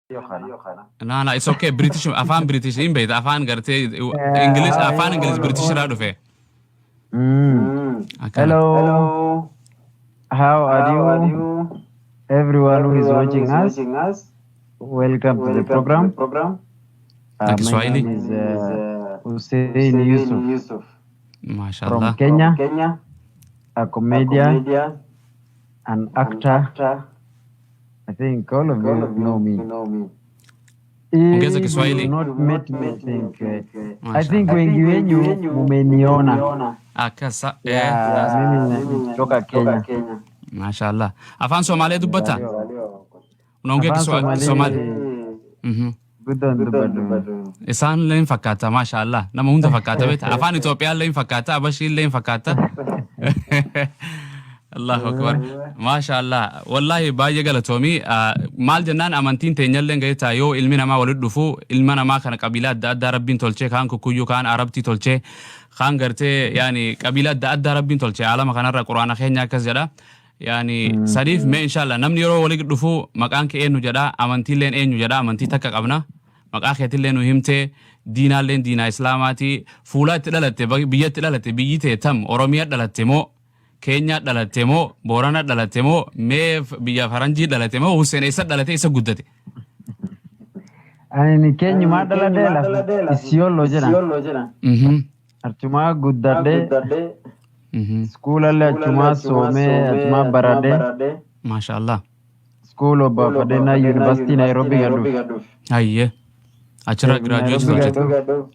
No, no, it's okay. British, afaan British hin beekta. Afaan gartee English, afaan English British irraa dhufe. Akkana. Hello. How are you? Everyone who is watching us, welcome to the program. Na My Kiswahili. name is Hussein Yusuf from Mashallah. Kenya, a comedian, an actor. I think all of you know me. Ongeza If you Kiswahili. not met me, I think Mashallah. wengi wenyu mumeniona. Akkasa. Eh. Yeah, mimi ni kutoka Kenya. Mashallah. Afaan Somaalee dubbata? Unaongea Afaan Kiswahili? Somali. Somaalee guddoon dubbadhu. Isaan illee hin fakkaata, mashallah. Nama hunda fakkaata beekta. Afaan Itoophiyaa illee hin fakkaata, Abashii illee hin fakkaata. Allahu akbar. Mashallah. Wallahi baay'ee galatoomii. Maal jennaan, amantiin teenyallee gaheetaa yoo ilmi namaa walitti dhufu, ilma namaa kana qabiilaa adda addaa Rabbiin tolchee, kaan Kukkuyyuu, kaan Arabtii tolchee, kaan gartee yaani qabiilaa adda addaa Rabbiin tolchee alama kanarra, Quraana keenya akkas jedha. Yaani sadiif mee inshallah namni yeroo walitti dhufu maqaan kee eenyu jedha, amantiilleen eenyu jedha, amantii takka qabna. Maqaa keetillee nu himtee, diinaalleen diinaa Islaamaati, fuulaa itti dhalatte, biyya itti dhalatte, biyyi tee tam? Oromiyaa dhalatte moo Keenyaa dhalatte moo Boorana dhalatte moo mee biyya Faranjii dhalatte moo? Hussein eessa dhalate, eessa guddate? Ani ni Keenyumaa dhaladhee, lafa Isiyooloo jedhan. Achumaa guddadhee, iskuulallee achumaa soomee, achumaa baradhee. Maashaallah. School obbaafadhee na Yuunivarsiitii Nairobi gadhuuf. Hayyee. Achirraa graduate Nairobi tolchite. gadhuuf.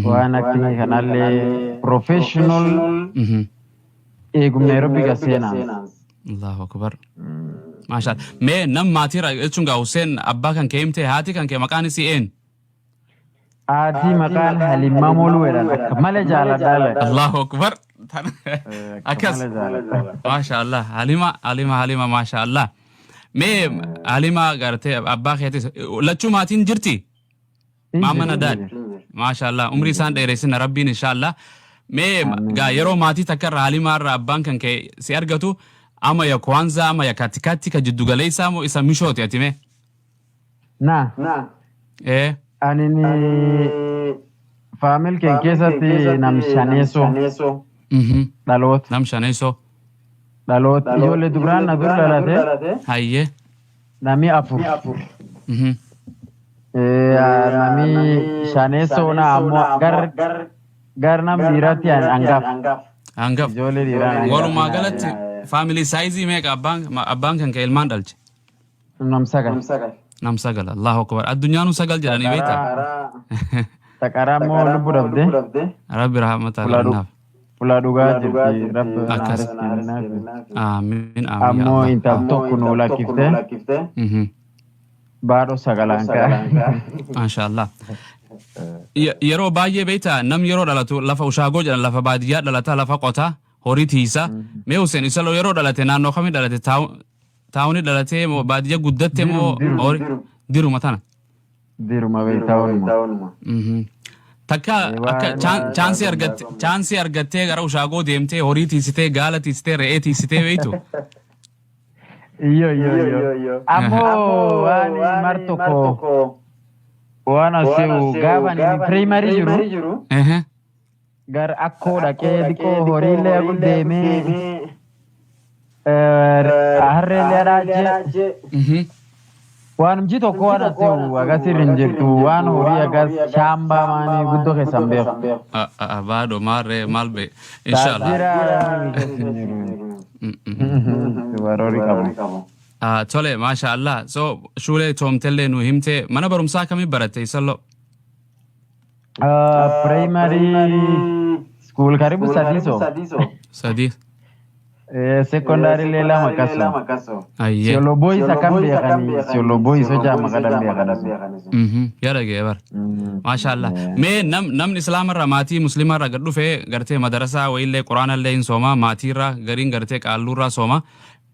Waan acting kanallee professional eegum Nairobi ga seenaan. Allahu akbar. Maashaallah. Mee nam maatii jechuun gaa Hussein abbaa kan kee himte, haati kan kee maqaan isii eenyu? Haati maqaan Halimmaa Mooluu jedhan, akka malee jaaladhaa le. Allahu akbar. Akka Akkas. malee jaaladha. Maashaallah. Halima, Halima, Halima, maashaallah. Mee Halima gartee abbaa keetis lachuu maatiin jirti? Hin Maama jirti, Nadaad. hin jirti. Maashaallah. Umrii isaan dheeressina Rabbiin inshallah. Mee gaa yeroo maatii takka irraa Halimaa irraa abbaan kan kee si argatu, ama ya kwanza ama ya katikati, ka jiddu galeessaa moo isa mishooti ati mee? Na Eh. ani ni family keen keessatti nam shaneessoo dhaloota. Nam shaneessoo. Dhaloota ijoollee dubraan na dur dhalate Hayyee. nami afur. Nami shaneessoo na ammoo gar nam dhiiraatti ani hangafa. Hangaf. Ijoollee dhiiraa hangafa. Walumaa galatti family size meeqa abbaan kan kee ilmaan dhalche? Nam 9. Nam 9. Allahu akbar. Addunyaanuu 9 jedhanii beektaa? Taqaraa immoo lubbu dhabde. Rabbi rahmata Fuula kennaaf. Fuula dhugaa jirti. Rabbi Akkas. naaris kennaaf. Amiin amiin. Ammoo intal tokko nuu lakkifte baadhoo sagalaan ka'a. Maashaallah. Yeroo baay'ee beektaa, nam yeroo dhalatu lafa ushaagoo jedhan, lafa baadiyyaa dhalata, lafa qotaa, horii tiisa. Mee Hussein isa yeroo dhalate naannoo kamii dhalate? Townii dhalatee moo baadiyyaa guddatte moo? Dirum, dirum. Horii diruma tana? Diruma beektaa oolma. Takka akka chance argattee gara ushaagoo deemtee horii tiisitee, gaala tiisitee, re'ee tiisitee beektu? Iyo, iyo, iyo. Ammoo waan mar tokko waan asii gaafa ani primary jiru gar akkoo dhaqee xiqqoo horiillee hagu deemee harreellee dhaajee waanumchi tokko waan asii agasirra hin jirtu, waan horii agas shaambaa maanii guddoo keessan beeku. Baadho maarree maal be inshallah. Jira hin jiru. Waroori qabu. Ah, tole, maasha Allah. So shuulee toomtellee nu himte, mana barumsaa kamii baratte isalloo? Primary school karibu 3 so. Sadii. Secondary lee lama kaso. Ayyee. Isiolo Boys akkam beekani, Isiolo Boys hojaa maqadan beekan. Yaa dhaga'e bar. Maasha Allah. Mee namni Islaamarraa maatii Musliimarraa gad dhufee gartee madarasaa wayiillee Quraanallee hin sooma, maatiirraa gariin gartee qaalluurraa sooma.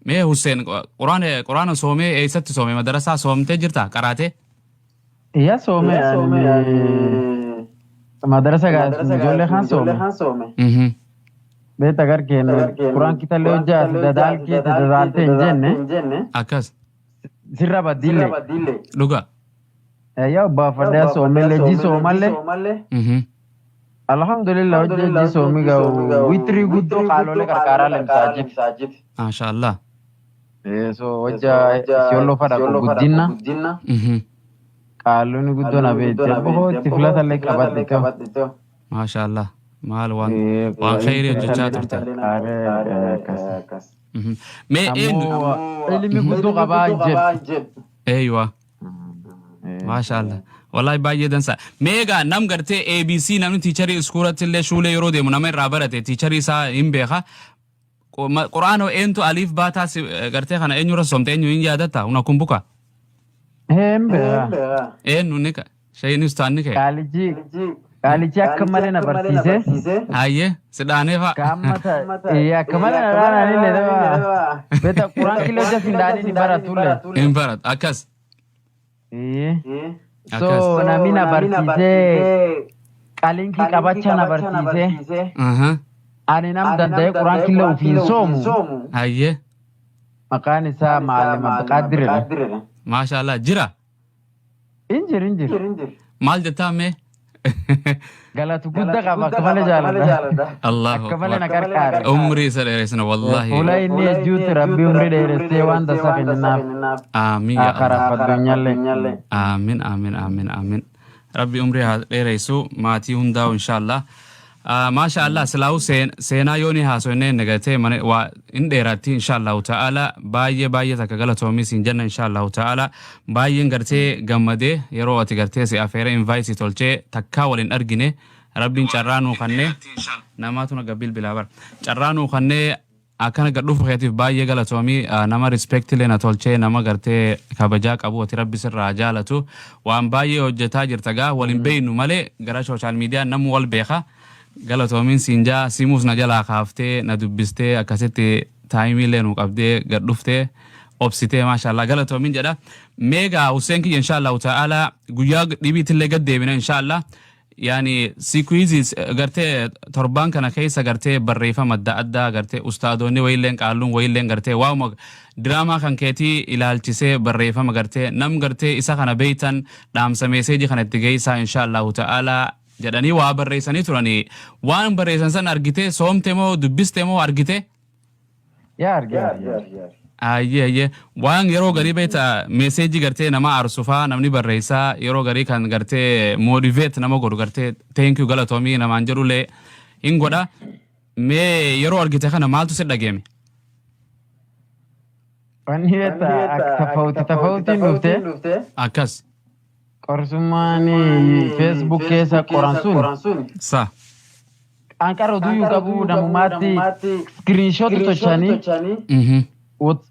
Mee Hussein Quraana soomee, eessatti soome, madarasaa soomtee jirta qaraatee? Ya soome, ani madarasa ijoollee kan soome. Beekta, gar keenya Quraan kitallee hojjaa dadaalkee dadaaltee hin jenne. Akkas. Sirra baddiillee. Dhuga. Yaa obbaafadhee soomellee ji soomallee. Alhamdulillah, hojii ji soomi ga'u witrii guddoo qaalolee qarqaaraa lemsaajit. Maasha Allah. So hojja siyolloo fadha guddinna qaalonni guddoo na beekte bohoo itti filatallee qabadhe ta'u. Maasha Allah. Maal waan khayrii hojjechaa turte. Mee eenyu? Ammoo ilmi guddoo qabaa jedhu. Eeywa. Maasha Allah. Wallahi baay'ee dansa. Mee egaa nam gartee ABC namni teacherii iskuulatti illee shuulee yeroo deemu nama irraa barate teacherii isaa hin beeka. Quraana eentu aliif baataa gartee kana eenyurra soomte, eenyu hin yaadatta? Unakumbuka? Hin beeka. Eenyu ni shayin ustaanni kee? Qaalichi akka malee na barsiise. Hayyee, sidhaanee fa'a. Kaammata akka malee na dhaanaan illee daba. Beeta quraan killee hojja sin dhaanii ni baratullee. Hin baratu akkas. So namni na barsiisee qalinkii qabacha na barsiisee. Ani nam danda'ee quraan killee ofiin soomu. Maqaan isaa Maalim Abdiqaadir. Maasha Allah, jira. Injir injir. Maal jettaa mee? Galatu guddaa qaba, akka malee jaaladha. Allahu Akka malee na akbar. gargaara. Umrii isa dheeressina wallahi. Fuula inni ejjuutti Rabbi umrii dheeressee waan dasa kennaaf. Aamin ya Allah. Akaraaf addunyaallee. Aamin, aamin, aamin, aamin. Rabbi umrii haa dheeressu maatii hundaa'u inshallah. Maasha Allah, silaa'u seenaa yoo ni haasofne nagatee mana waa hin dheeratti inshallahu ta'ala. Baay'ee baay'ee takka galatoomii siin jenna inshallahu ta'ala. Baay'een gartee gammadee yeroo ati gartee si afeere invite tolchee takkaa waliin argine. Rabbiin carraa nuu kannee namaatu naga bilbilaa bara carraa nuu kannee akkana gad dhufu keetiif baay'ee galatoomii. Nama respect illee na tolchee, nama gartee kabajaa qabu ati, Rabbi sirraa jaalatu. Waan baay'ee hojjetaa jirta gaa, waliin beeynu malee gara social media namu wal beeka. Galatoomiin siin jaa. Simuus na jalaa kaaftee na dubbistee, akkasitti timeii illee nu qabdee gad dhuftee obsitee, maashaallah, galatoomiin jedha. Meegaa Hussein kiyya, inshaallahu ta'ala guyyaa dhibiitillee gad deebina inshaallah. Yaani siku hizi gartee torbaan kana keessa gartee barreeffama adda addaa gartee ustaadoonni wayiilleen qaalluun wayiilleen gartee waa'uma diraamaa kan keetii ilaalchisee barreeffama gartee nam gartee isa kana beeytan dhaamsa messageii kana itti geessaa inshaallahu ta'ala jedhanii waa barreessanii turanii. Waan barreessan san argite soomte moo dubbiste moo argite? Yaa, argee argee. Ayyee ayyee, waan yeroo garii beekta messageii gartee nama aarsufaa namni barreessaa, yeroo garii kan gartee motivate nama godhu, gartee thank you, galatoomii namaan jedhullee hin godha. Mee yeroo argite kana maaltu si dhageeme? Wanni beekta akka tafawuti tafawutiin dhufte. Qorsummaan Facebook keessa qoran sun. Anqara oduyyuu qabu namumaatti screenshot tochanii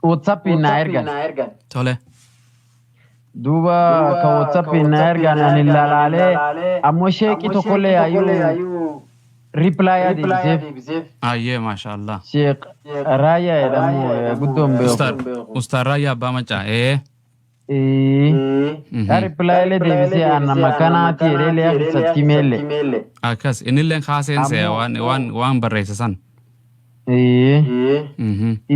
WhatsAppiin naa ergan. Duuba ka WhatsAppiin naa ergan ani laalaalee ammoo sheeqii tokkollee yaayyuu reply deebiseef. Ayyee, maasha Allah. Sheekh Raayyaa jedhamu guddoon beeku. Ustaar Raayyaa Abbaa Macaa ee. Reply illee deebisee an nama kanaati jedhee lee akkasatti meelle. Akkas, innilleen kaaseen se'a waan barreesse san.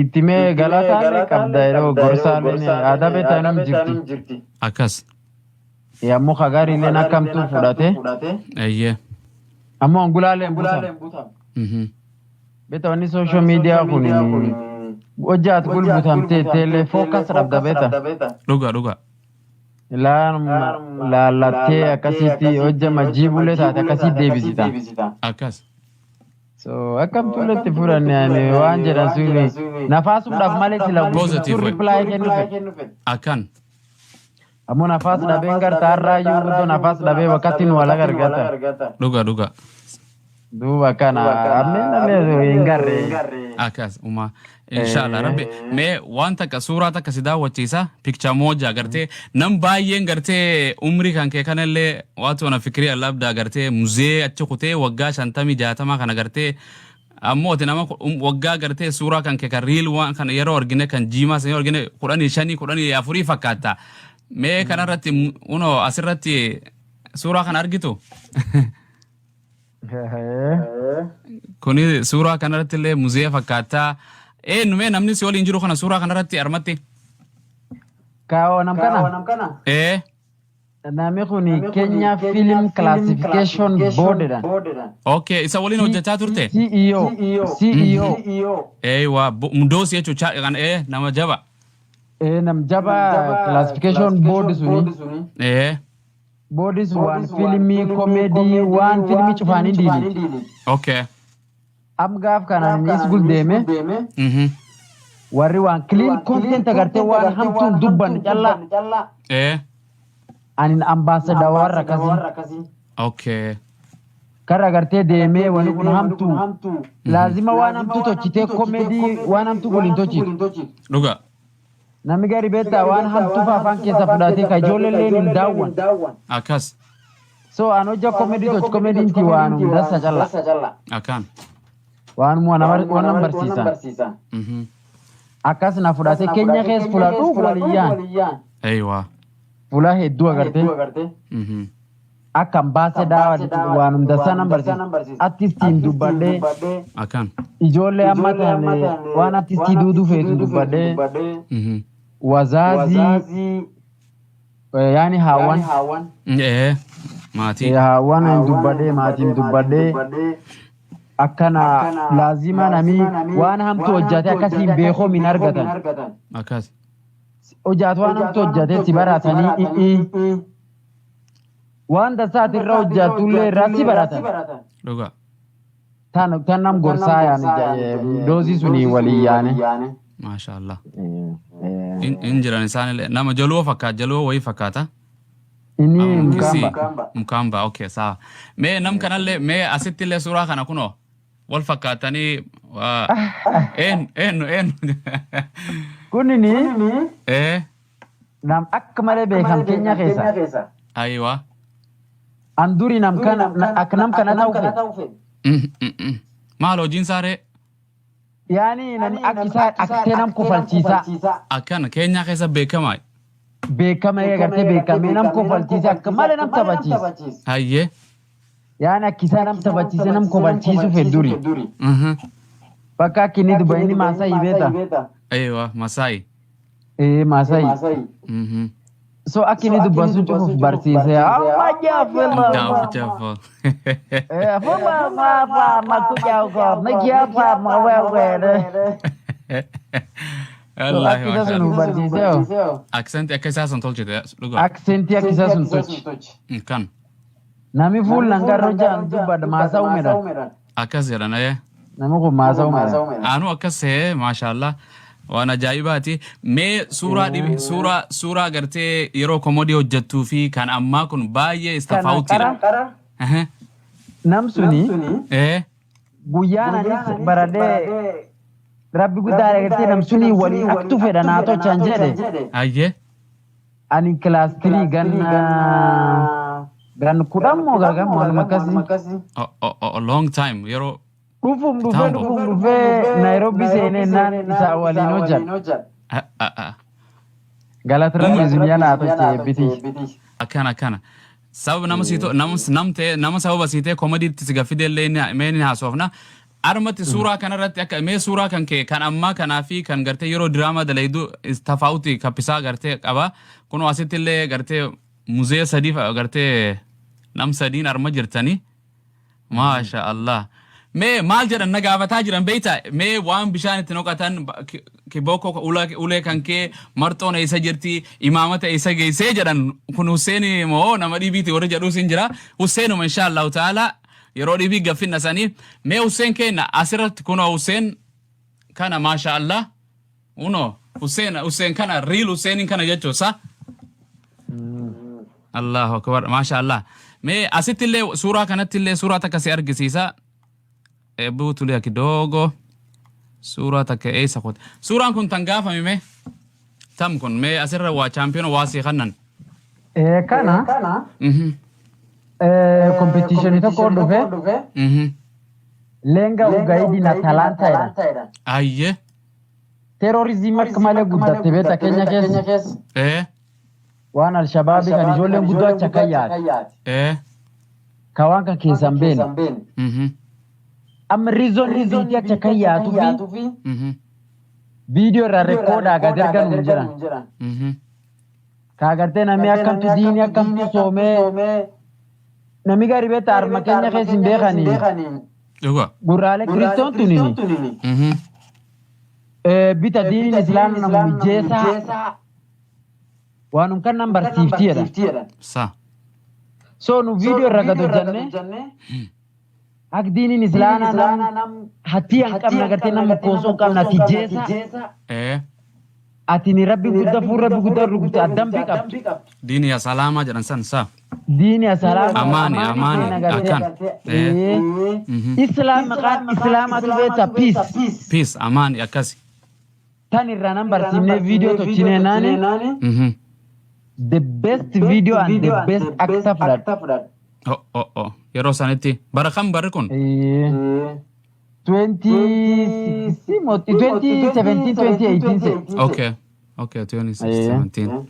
Itti mee galataallee qabda yeroo gorsaallee aadaa beektaa nam jirti. Ammoo kagaariilleen akkamtuu fudhate. Ammoo angulaallee hin butan. Beektaa wanni social media kun hojjaat gulbutamtee teellee focus dhabda beekta. Dhuga dhuga. Laan laallattee akkasitti hojja majiibulee taate akkasitti deebisita. So akkamtuullee itti fudhanne ani waan jedhan suni nafaasuudhaaf malee sila Positive way. reply kennufe. Ammoo nafaas dhabeen garta har'aayyuu guddoo nafaas dhabee wakkatti nu wal agargata. Dhuga dhuga. Duuba kana ammeen dhallee hin garre. Akkas uma inshallah Rabbi mee waan takka suuraa takka si daawwachiisa, picha moja gartee nam baay'een gartee umrii kan kee kanallee waatu wanafikiria labda gartee muzee achi kutee waggaa 50 60 kana gartee ammoo ati nama waggaa gartee suuraa kan kee kan real waan kana yeroo argine kan jiimaa san yeroo argine 15 14 fakkaata. Mee kanarratti unoo asirratti suuraa kana argitu. Kuni suuraa kanarratti illee muzee fakkaata. Eenyu mee namni si waliin jiru kana suuraa kanarratti armatti? Kaawwa nam kana. Ee. Namni kun Kenya Film Classification Board dha. Okay, isa waliin hojjechaa turte? CEO. CEO. Eewa, mdosi jechuun kan nama jaba. Nam jaba classification board suni. Board sun waan fiilmii comedy, waan fiilmii cufaanii diili. Am gaaf kanaan inni isgul deeme warri waan clean content agartee, waan hamtuun dubban callaa. Anin ambassador warra akkasii. Karra agartee deemee wanni kun hamtuu. Laazima waan hamtuu tolchitee, comedy waan hamtuu waliin tolchitu. Dhuga. Namni gari beektaa waan hamtuu fa'aa afaan keessa fudhatee ka ijoolleen hin daawwan. Akkas. So an hojja comedy tolchu, comedyn ti waan dassa callaa. Akkaan. Waanuma waan nama barsiisan. Akkas na fudhatee Keenya keessa fuladhuu waliyyaan. Fuula hedduu agartee. Akka ambassador waanum dassaa nan barsiisa. Artistiin dubbadhee Akkaan. ijoollee amma ta'an waan artistii duuduu feetu dubbadhee wazaazii, yaani haawwan. Ee. Maatii. Haawwan dubbadhee, maatiin dubbadhee, akkana laazima namii waan hamtu hojjate akkasiin beekoo min argatan. Akkas. Hojjaatu waan hamtu hojjate si baratanii, waan dasaati irra hojjatullee irraa si baratan. Dhuga. Tan tan nam gorsaa yaani doozii suni walii yaane. Maasha Allah. In jiran isaanillee nama Jaluo fakkaata, Jaluo wayii fakkaata. Inni Kisii. Mkamba. Mkamba, okay, sawa. Mee nam kanallee, mee asitti illee suuraa kana kunoo wal fakkaatanii een eenyu eenyu? Kunini nam akka malee beekam Keenya keessa. Aywa. An duri nam kana akka nam kana ta'u fedhe. Maal hojiin isaa ree? Yaani nam akka isaa aktee nam kofalchiisaa. Akkana Keenyaa keessa beekamaa. Beekama agartee, beekamee nam kofalchiisa, akka malee nam taphachiisa. Hayyee. Yaani akka isaa nam taphachiise nam kofalchiisu fedhe duri. Bakka akka inni duba inni Maasai beeta. Aywa, Maasai. Ee, Maasai. So akka inni dubbatu cufuuf barsiise. Amma jaafela. Jaafu jaafu. Eh, fuma ma ma ma kuja huko. Miki hapa ma wewe. So Wallahi, akka isa masha sun Allah. barsiise. Aksentii akka isaa sun tolchite dhuga. Aksentii akka isaa sun tolchi. Kan. Nami fuullan garro jaan dubbadha maasaa uumedha. Akkas jedhan ee. Namni kun maasaa uumedha. Anu akkas ta'e, maashaallah, waan ajaa'ibaati. Mee suuraa dhibi, suuraa gartee yeroo comedy hojjettuu fi kan ammaa kun baay'ee istafaawutiidha. Qara nam suni guyyaan anis baradhee rabbi guddaa agartee nam suni waliin aktu fedha naa tolchaan jedhe. Hayyee. Ani class 3 gan 10 moo gargar waanuma akkasii. Oh, long time yeroo. Dhufum dhufee Kitambo. dhufum dhufee Nairobi seenee naan isaa waliin hojjedha. Ah, ah, ah. Galata rabbi zuniyaa naa tolche eebbiti. Akkana akkana. Sababa nama siitoo nama nam ta'e nama sababa siitee comedytti si gaffide illee inni mee ni haasofna. Armatti suuraa kanarratti akka mee suuraa kan kee kan ammaa kanaa fi kan gartee yeroo diraamaa dalaydu tafaawuti kappisaa gartee qaba. Kunoo asitti illee gartee muzee sadii gartee nam sadiin arma jirtanii. Maasha Allah. Mee maal jedhan na gaafataa jiran beektaa? Mee waan bishaan itti noqatan kibooko ulee kan kee marxoon eessa jirti, imaamata eessa geessee jedhan. Kun Hussein moo nama dhibiiti warri jedhuus hin jira. Husseenuma, insha Allahu ta'ala, yeroo dhibii gaffinna sanii. Mee Hussein keenya asirratti kunoo Hussein kana, maasha Allah. Unoo Hussein, Hussein kana, real Husseinin kana jechuusa. Allahu akbar, maasha Allah. Mee asitti illee suuraa kanatti illee suuraa takka si argisiisa. Ebu tulia kidogo. Suuraa takka eessa kote? Suuraan kun tan gaafame mee? Tam kun mee asirra waa champion waa sii kannan. Kana competition tokko dhufe lenga ugaidi na talanta jedhan. Ayyee. Terrorism akka malee guddatte beekta Keenya keessa. Waan Alshabaabii kan ijoolleen guddoo achi akka yaate. Ka waan kan keessan beene. Amma reason biitii achi akka yaatuu fi viidiyoo irraa record gad ergan hin jiran. Ka agartee namni akkamtu diinii akkamtu soomee namni gaarii beektaa harma keenya keessa hin beekanii. Dhuga. Gurraalee kiristoon tunini. Bita diiniin islaama nama mijeessaa waanum kan nan barsiifti jedha. Sa. So nu viidiyoo irra gad hojjenne ak diiniin islaama nam hattii hin qabne agartee nama koosoo hin qabne ati jeesa ati ni rabbi guddaa fuul rabbi guddaa rukutte addambii qabdu. Diini ya salaamaa jedhan san sa. Diini asalaama. Amaani amaani akkan. Islaam maqaan islaamatu beektaa peace. Peace amaani akkasi. Tan irraa nan barsiifnee viidiyoo tolchinee naani the best video and the best actor fudhadhu. Oh oh oh. Yeroo sanitti bara kam barri kun? 2016 2017 2018 se. Okay. Okay, 2017.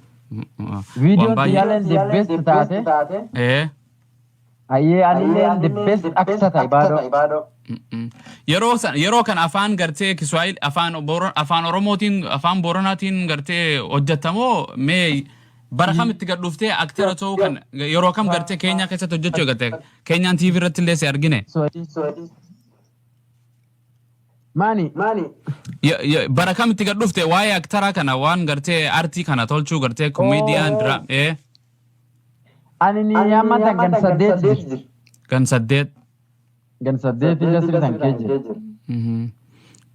Viidiyoon xiyyaaleen the best taate. Ayyee anilleen the best actor ta'e baadoo. Yeroo san yeroo kan afaan gartee Kiswahili afaan afaan Oromootiin afaan Booranaatiin gartee hojjetamoo mee bara kamitti gad dhuftee actor ta'uu kan yeroo kam gartee Keenyaa keessatti hojjechuu eegalte? Keenyaan TV irratti illee si argine. Maani? Bara kamitti gad dhufte waa'ee actoraa kana waan gartee artii kana tolchuu gartee comedian dira Ani ni amma tan gan 8 jira. Gan 8. Gan 8 industry tan kee jira.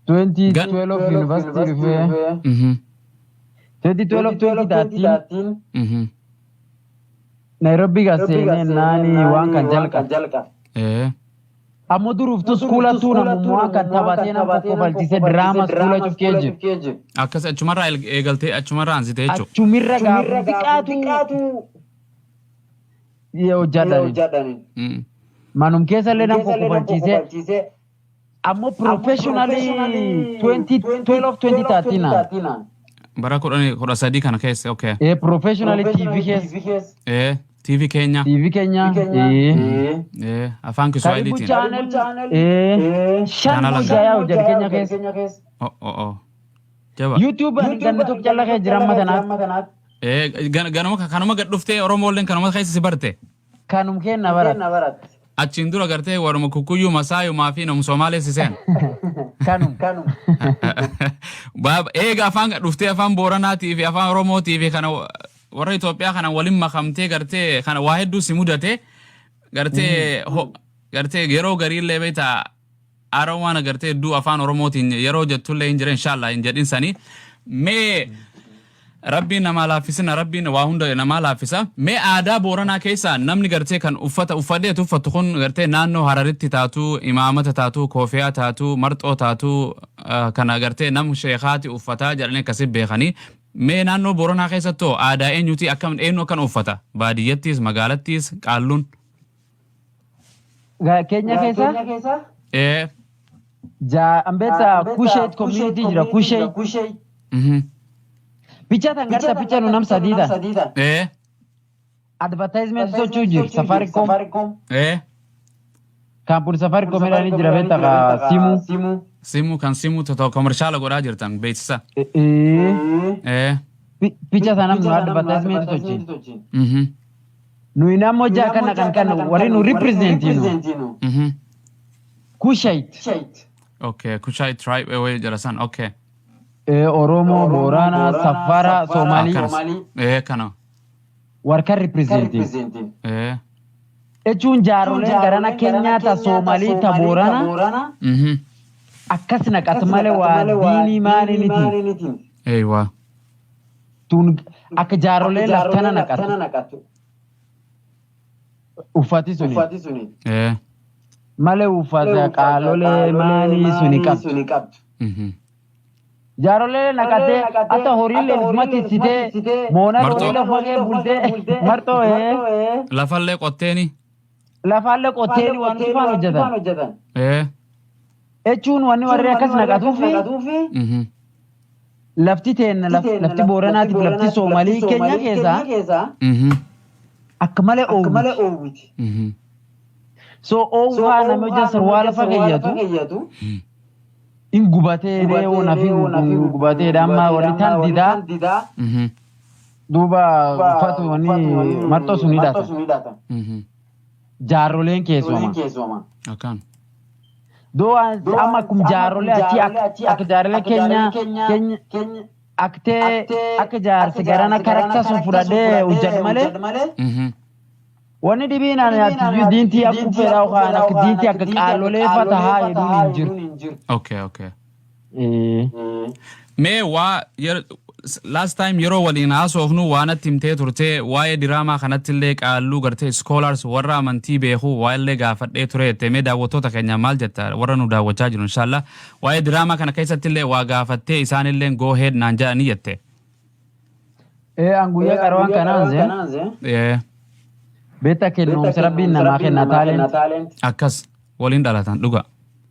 2012 university dhufee. 2012 2013 Nairobi ga seenee naani waan kan jalqabe. Ammoo duruuftu skuulattuu namummaa waan kan taphatee nama tokko falchisee diraama skuula cufkee jiru. Akkas achumarraa eegaltee achumarraa ansitee jechuudha. Achumirra gaafa xiqqaatu hojjedhani. Manum keessa illee nama tokko falchisee ammoo professionally 2012 2013. Bara 13 kana keessa, okay. Professionally TV keessa. TV Kenya. TV Kenya. Afaan Karibu Kiswahiliitiin. Channel 5 Channel hojjaa hojjedhe Kenya keessa. Oh oh oh. Jaba. YouTube ani ganna tokko calla kee jira amma tanaatti. Ganuma kanuma gad dhuftee Oromoolleen kanuma keessa si barte. Kanum kenna barat. Achiin dura gartee waruma Kukkuyyuu Masaayumaa fi nam Somaalee si seen. Kanum. Baaba eega afaan dhuftee afaan Booranaatii fi afaan Oromootii fi kana warra Itoophiyaa kana waliin makamtee gartee kana waa hedduu si mudate gartee gartee yeroo gariillee beektaa Aromaan gartee hedduu afaan Oromootiin yeroo jettullee hin jira inshallah hin jedhin sanii mee Rabbiin namaa laaffisina, Rabbiin waa hunda namaa laaffisa. Mee aadaa Booranaa keessaa namni gartee kan uffata uffadheetu uffatu kun gartee naannoo Hararitti taatu, imaamata taatu, koofiyaa taatu, marxoo taatu, kana gartee nam sheekaati uffataa jedhanii akkasi beekanii. Mee naannoo Booranaa keessattoo aadaa eenyuti, akkam, eenyu akkan uffata? Baadiyyattis magaalattis qaalluun. Keenya keessa Ee. Ja ambeeta Kusheit community jira Kusheit. Picha tan garta picha nu nam sadii tan. Advertisement sochuu jiru Safaricom. Kaampuni Safaricom jedhanii jira beektaa ka simu. Simu kan simu tokko commercial godhaa jirtan beeksisa. Picha sana nu advertisement sochii. Nuyi nama hojii akkana kan kan warri nu representinu. Kushait. Okay, Kushait tribe wayii jira san. Okay. Oromoo, Boorana, Safara, Somaalii. Kana. Warka representin. Jechuun jaaroleen garana Keenyaa ta Soomaalii ta Boorana akkas naqat malee waa diinii maali miti. Eeywa. Tun akka jaaroleen laftana naqatu. Uffati suni. Malee uffata qaalolee maalii suni qabdu. Jaarolee naqatee hatta horiilee ufuma tissitee moona Marxoo. horiilee ufuma kee bultee marxoo Lafallee qotteeni. Lafaallee qotteeni waan cufaan hojjetan. Jechuun wanni warri akkas naqatuufi lafti teenna lafti Booranaatiif lafti Soomaalii Keenya keessaa akka malee oowwiti. So oowwaa namni hojii sarwaala fa keeyyatu in gubatee nafi gubatee amma warri tan didaa. Duuba uffatu wanni marxoo sun hidhatan. Jaarroleen keessumaa. Akkaan. Doo amma akkum jaarrolee achi akka jaarrolee keenya aktee akka jaarsi garana character sun fudhadhee hojjedhu malee. Wanni dhibiin ani ati diintii akka fedhaa yookaan akka diintii akka qaalolee fatahaa jedhuun hin jiru. Okay. Mee waa last time yeroo waliin haasofnu waan atti himtee turte, waa'ee diraamaa kanatti illee qaalluu gartee scholars warra amantii beeku waa illee gaafadhee ture jette. Mee daawwattoota keenya maal jetta, warra nu daawwachaa jiru? Inshallah waa'ee diraamaa kana keessatti illee waa gaafattee isaan illee go ahead naan jedhanii jette. Ee, an guyyaa qarwaan kanaan zee. Beektaa, kennuumsa Rabbiin namaa kenna talent. Akkas waliin dhalatan, dhuga.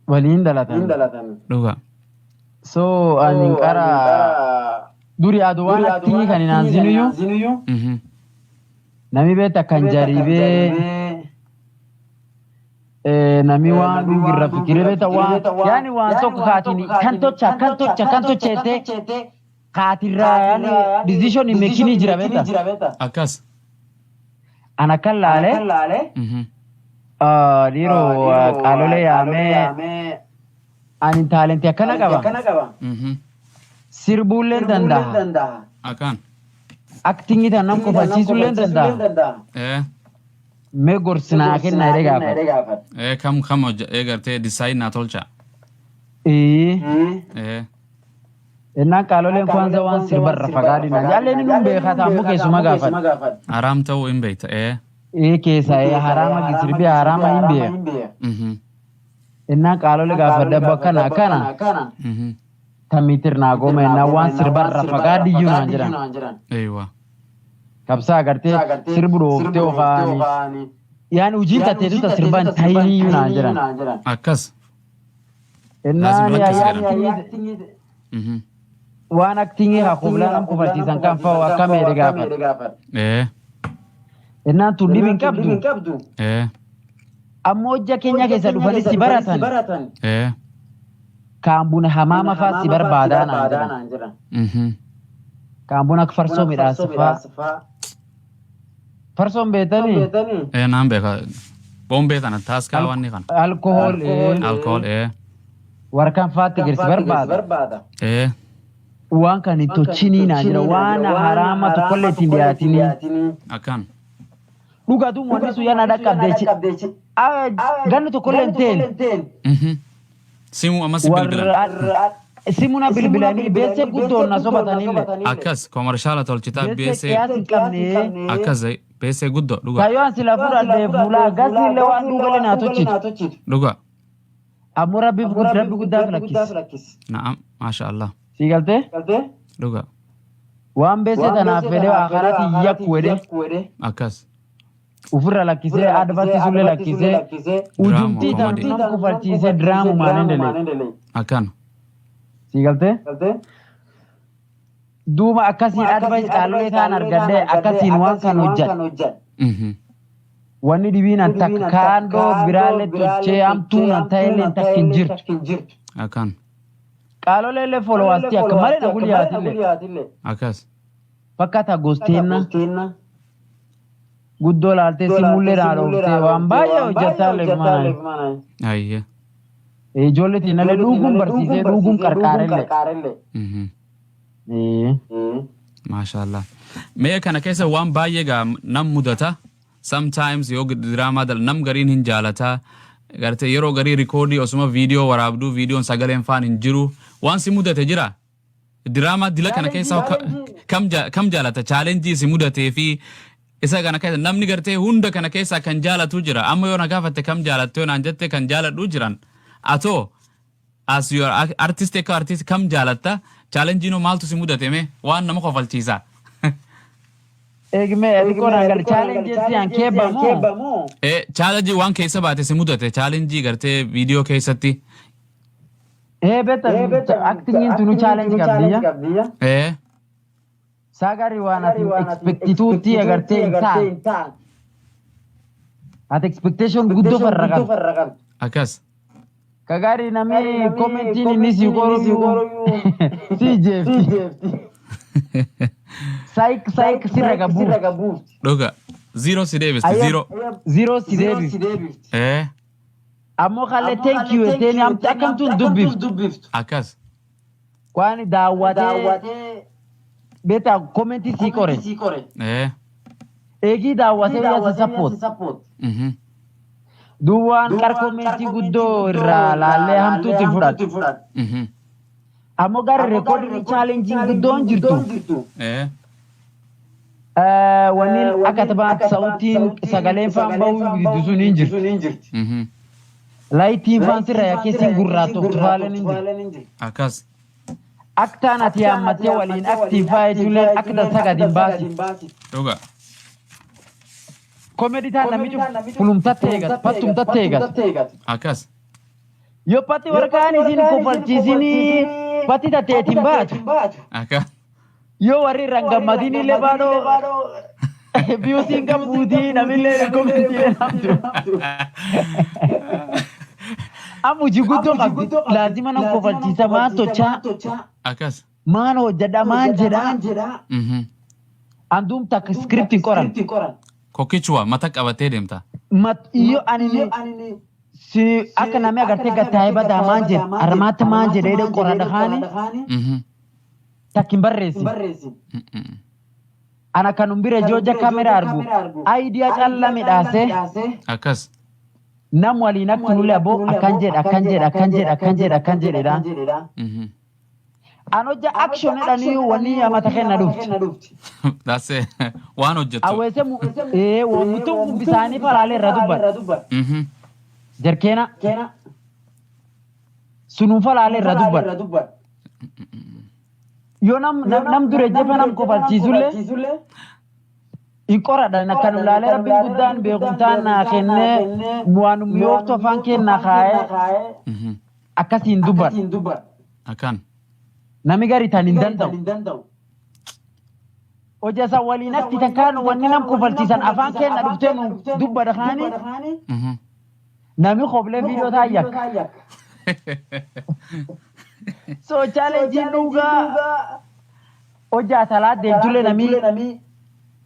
Waliin dhalatan. Dhuga. So ani qara duri adu waan actingii kan hin aanzinuyyuu nami beekta kan jaribee nami waan dhugirra fikiree beekta waan yaani waan tokko kaatiin kan tocha kan tocha kan tocha jettee kaatirraa yaani decision making jira beekta. Akkas. An akkan laale dhiiroo qaalolee yaamee ani talentii akkana qaba. Sirbuullee danda'a. Akkaan. Actingii tan nam kofalchiisuullee danda'a. Mee gorsinaa kennaa jedhee gaafata. Ee, kam kam hojje gartee decide naa tolcha. Ee. Innaan qaaloleen kwanza waan sirbarra fagaadhina. Jaalleen inni beekaa taa'ammoo keessuma gaafata. Haraam ta'uu hin beekta. Ee. Ee, keessa haraama sirbi haraama hin beeka. Innaan qaalolee gaafadha akkana akkana. Tamiitir naa gooma innaan waan sirbarra fagaadhiyyuu naan jedhan. Eeywa. Kabsaa agartee sirbu dhooftee ofaani. Yaani hojiin tatteetu ta sirbaan tayiniyyuu naan jedhan. Akkas. Innaan Laazim lakkas waan actingii haa koblaa nam kofalchiisan kan fa'u akkam jedhe gaafata. Innaan tun dhibi hin qabdu. Ammoo hojja keenya keessa dhufanii si baratan. Kaan buna hamaama fa'aa si barbaadaa naan jedhan. Kaan buna akka farsoo midhaasa fa'aa. Farsoon beektanii? Ee, naan beeka. Bombee kana taaskaa wanni kana. Alkohool. Alkohol, ee. Warqaan fa'aatti gadi si barbaada. Waan kan hin tolchinii naan jedha, waan haraama tokkollee ittiin dhiyaatinii. Akkaan. Dhugaatiin wanni sun yana dhaqqabdee ganni tokkollee hin teen. Simuu ammas bilbilan. Warra simuna bilbilanii beessee guddoon na sobatanillee. Akkas commercial tolchitaa. Beessee Beesee. Qiyaas hin qabne. Akkas beesee guddoo, dhuga. Kayyoo an sila fudhadhee fuula akkasiillee waan dhugalee naa tolchitu. Dhuga. Ammoo Rabbi guddaaf lakkisi. Na'am, maasha Allah. Sii galtee? Dhuga. Waan beessee tanaaf fedhee akaraatti yakku jedhee Akkas. Ofirra lakkisee advartiisullee lakkisee ujumtii tan nam kofalchiisee diraamumaan hin dalee. Akkan. Sii galtee? Duuba akkasiin advice qaallolee ta'an argadhee akkasiin waan kan hojjedhe. Wanni dhibiin an takka kaandoo biraallee tolchee hamtuun an ta'ellee takka hin jirtu. Akkan. Qaalolee illee followerstii akka malee na gulyaatillee. Akkas. Fakkaata gosteenna guddoo laaltee simullee naa dhooftee waan baay'ee hojjetaa leefmanaa. Ayyee. Ijoollee tiinallee dhuguun barsiisee dhuguun qarqaarellee. Maasha Allah. Mee kana keessa waan baay'ee gaa nam mudata. Sometimes yoo diraamaa dal nam gariin hin jaalataa. Gartee yeroo garii recordii osuma viidiyoo waraabduu viidiyoon sagaleen faan hin jiru. Waan si mudate jira. Diraamaa dila kana keessa kam jaalata? Challengeii si mudatee fi isa kana keessa namni gartee hunda kana keessaa kan jaalatu jira. Amma yoo na gaafatte kam jaalatte yoo naan jette, kan jaaladhu jiran. Atoo as your artist, akka artist kam jaalatta? Challengeiin maaltu si mudate mee waan nama kofalchiisa? Eegmee xiqqoo naan gala, challengeii si an keebbamoo? Challengeii waan keessa baate si mudate, challengeii gartee viidiyoo keessatti. Ee, beekta, actingiin tunu challenge qabdiyya. Sagari waan ati expectituutti agartee hin taane. Ati expectation guddoo farra qabdi. Akkas. Kagari namni commentiin inni si qoruyyuu si jeefti. Saayik saayik sirra gabbuufti. Dhuga. Zero si deebisti. Zero. Zero si deebifti. Ammoo kallee thank you jetteeni amti akkamtuun dubbiftu. Akkas. Waan daawwatee beektaa commentii sii qore. Eegii daawwatee yaa si support. Duwwaan qar commentii guddoo irraa laallee hamtuutti fudhatu. Ammoo gara recording challengeiin guddoon jirtu. Wanni akka taphaan sautiin sagaleen faan bahuu diddu sun hin jirtu. Lightiin faan sirra yakkeessiin gurraatoftu faaleen hin jirtu. Akkas. Aktaan ati yaammattee waliin active faa jechuun akka dansaa gadi hin baasi. Dhuga. Comedy taan namichi fulumtatte eegata, pattumtatte eegata. Akkas. Yoo patti warqaan isin kofalchiisinii patti tatteetiin baatu. Akkas. Yoo warri irra hin gammadin illee baadhoo viewsiin qabbuutii namillee commentiilee namtu. Amma hojii guddoo qabdi. Laazima nam kofalchiisa maan tochaa Akkas. Maan hojjedha maan jedhaa. Anduum takka scriptiin qoran. Kokkichuwa mata qabattee deemta. Mat iyo ani si akka namni agartee gattaa'ee badaa maan jedhe armaatti maan jedhee jedhee qoradha kaani takka hin barreessin. Ana kanum bira jooja kamera argu idea calla midhaasee Akkas. Nam waliin akka nullee aboo akkan jedha, akkan jedha, akkan jedha, akkan jedha, akkan jedhedha. An hojja action jedhanii wanni amata kenna dhufti. That's it. Waan hojjettu. Awweese mutuun bisaanii falaalee irra dubbata. Jarkeena sunuun falaalee irra dubbata. Yoo nam dure jefa nam kofalchiisullee hin qoradhan akkanum laalee Rabbiin guddaan beekumtaan naa kennee waan mi'ooftu afaan kennaa kaa'ee akkasiin dubbadha. Akkan. Nami gari tan hin danda'u. Hojii isa waliin akti tan kaan wanni nam kofalchiisan afaan kenna dhuftee nu dubbadha kaani nami koblee viidiyoo taa yakka. So challenge dhugaa hojii asalaa deemtullee nami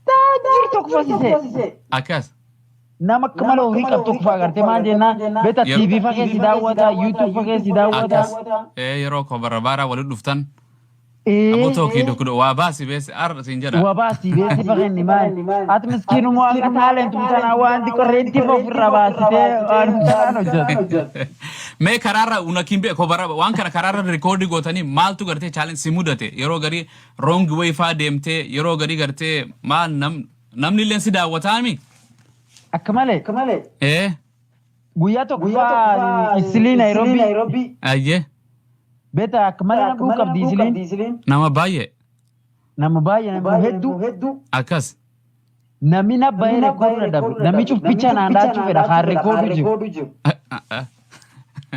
taajir tokko fasisee. Akkas. Nama akka malee horii qabdu tokko fa'aa agartee maal jennaan beektaa TV fa keessi daawwata, YouTube fa keessi daawwata. Akkas. Yeroo ko barbaara walitti dhuftan. Aboo tokki dokdo waa baasi beesi ar siin jedha. Waa baasii beesi fa kenni maal. Ati miskiinuma waaqa talentum tanaa waan xiqqoo rentii fa ofirraa baasitee waan tanaan hojjetu. Mee karaarra unakin beeku bara waan kana karaarra recordii gootanii maaltu gartee challenge si mudate? Yeroo garii wrong way faa deemtee, yeroo garii gartee maal namni illee si daawwataami? Akka malee. Guyyaa tokko faa Isilii Nairobi. Beeta akka malee nama qabdi Isiliin. Nama baay'ee. Nama baay'ee, nama hedduu. Akkas. Namni na bahee recorduu dadhabe. Namni cufficha naan dhaachuu fedha kaan recorduu jiru.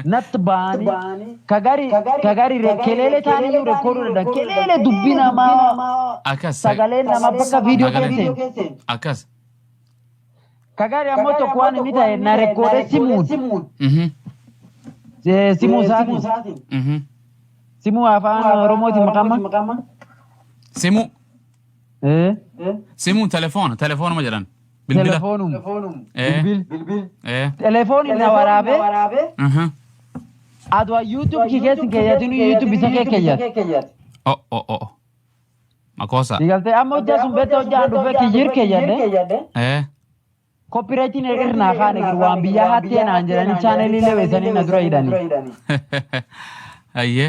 Natti ba'anii kagari kagari keleele taaniyyuu recorduu dadhaban. Keleele dubbii namaa sagaleen nama bakka viidiyoo keesseen. Akkas. Kagari ammoo tokko waan inni ta'e na recordee simuun. Simuu isaatiin. Simuu afaan Oromootiin maqama. Simuu. Simuun telefoona telefoonuma jedhan. Bilbila. Telefoonum. Bilbil. Telefoonni na waraabee. Adwa YouTube kii keessi keeyyatinu YouTube isa kee keeyyate. Oh oh oh. Makosa. Digaltee amma hojjaa sun beektaa hojjaa dhufee kiyyiir keeyyadhe. Copyrightiin irnaa kaane jiru waan biyyaa hattee naan jedhanii channelii leweessanii na dura hidhanii.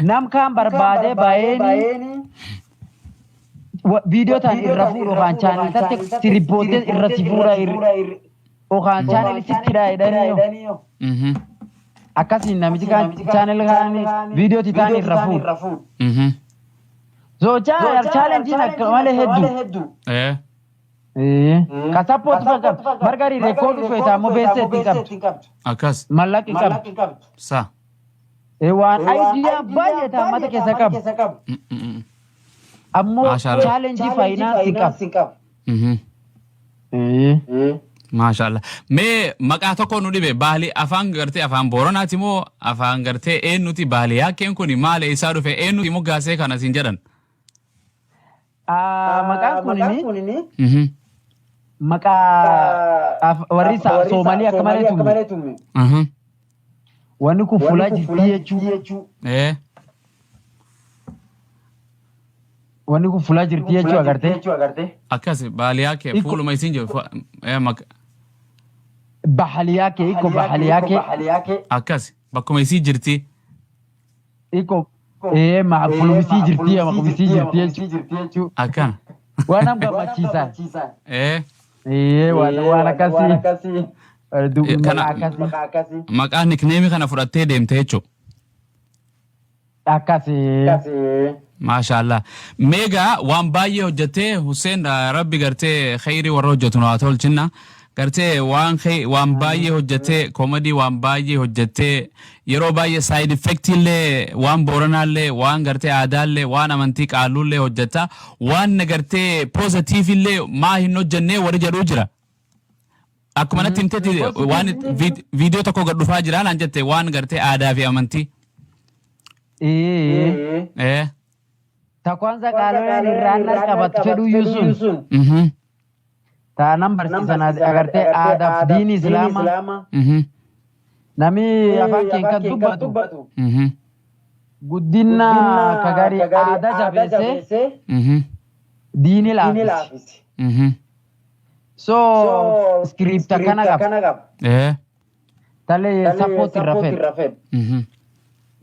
Nam kaan barbaadee baay'eeni viidiyoo ta'an irra fuudhu yookaan channel tatte si reportee irra si fuudha yookaan channelii sitti hidhanii akkasiin namichi kaan channel kaan viidiyoo taan irra fuudhu. So challengeiin akka malee hedduu. Ka support fa margari recorduu feeta ammoo beessee ittiin qabdu. Akkas. Mallaqi qabdu. Sa. Waan idea baay'ee ta'an keessa qabu. Ammoo challengeii financeii qabu. Maashaallah. Mee maqaa tokko nu dhibe, baali afaan gartee afaan Booranaati moo afaan gartee eenyuti? Baali yaakkeen kun maal, eessaa dhufe, eenyuti moggaasee kana siin jedhan? Maqaan kunini maqaa warri Soomalii akka malee tume. Wanni kun fuulaa jirti jechuu. Wanni kun fuulaa jirti jechuu agartee. Akkas baaliyaa kee fuuluma isin jiru. Bahaliyaa kee iko bahaliyaa kee. Akkas bakkuma isii jirti. Iko fuulumisii jirti maqumsii jirti jechuu. Akkana. Waan nama gammachiisan. Waan akkasii. Kana maqaa nickname kana fudhattee deemte jechuudha. Akkasii. Maashaallah. Meegaa waan baay'ee hojjettee Hussein, Rabbi gartee khayrii warra hojjetu nu haa tolchinna. Gartee waan baay'ee hojjettee, comedy waan baay'ee hojjettee, yeroo baay'ee side effect illee, waan Booranaallee, waan gartee aadaallee, waan amantii qaalluullee hojjetta. Waan gartee positive illee maa hin hojjennee warri jedhuu jira. Akkuma natti himtetti waan viidiyoo tokko gad dhufaa jira naan jette, waan gartee aadaa fi amantii. Ta kwanza qaaloleen irraan qabatu fedhuyyuu sun. Taanan barsiisan agartee aadaaf diini Islaamaa. Nami afaan keen kan dubbatu. Guddina ka gaarii aadaa jabeessee diini laafisi. So script akkana qaba. Talee support irra fedhu.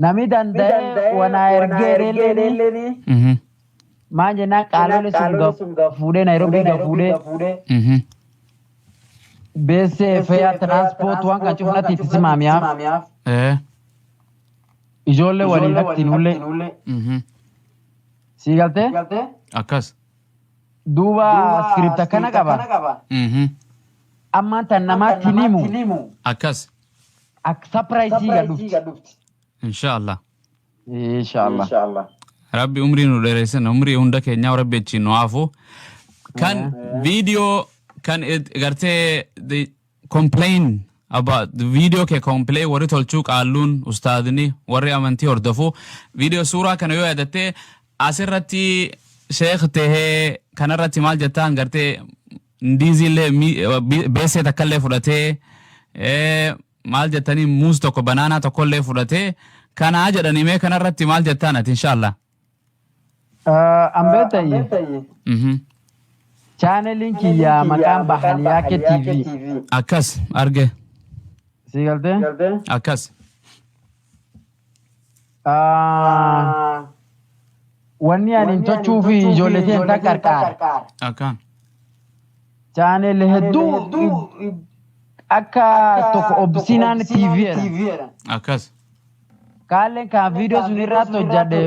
Nami danda'ee wana ergee reelleeni. Maan jennaan qaalolee sun fuudhee Nairobii ga fuudhee. Beessee fare transport waan kan cufnatti itti simaamiyaaf. Ijoollee waliin aktiin ullee. Sii galtee? Akkas. Duuba script akkana qaba. Ammaan tan namaatti hin himu. Akkas. Akka surprise gad dhufti. Inshaallah. Inshallah. Rabbi umrii nu dheeressin, umrii hunda keenyaa Rabbi achiin nu haafu. Kan viidiyoo kan gartee the complain about the video kee, complain warri tolchuu, qaalluun, ustaadni, warri amantii hordofu, viidiyoo suuraa kana yoo yaadatte, asirratti sheekh tahee kanarratti maal jettaan, gartee ndiiziillee beesee takkallee fudhatee, maal jettanii, muus tokko, banana tokkollee fudhatee kanaa jedhanii, mee kanarratti maal jettaan ati, inshallah? Ambeetayi. Channeliin kiyya maqaan Bahaliyaake TV. Akkas arge. Sii galtee? Akkas. Wanni ani hin tochuu fi ijoollee ta'e hin qarqaara. Akkaan. Channel hedduu akka tokko Obsinaan TV jedha. Akkas. Kaalleen kan viidiyoo sun irratti hojjadhe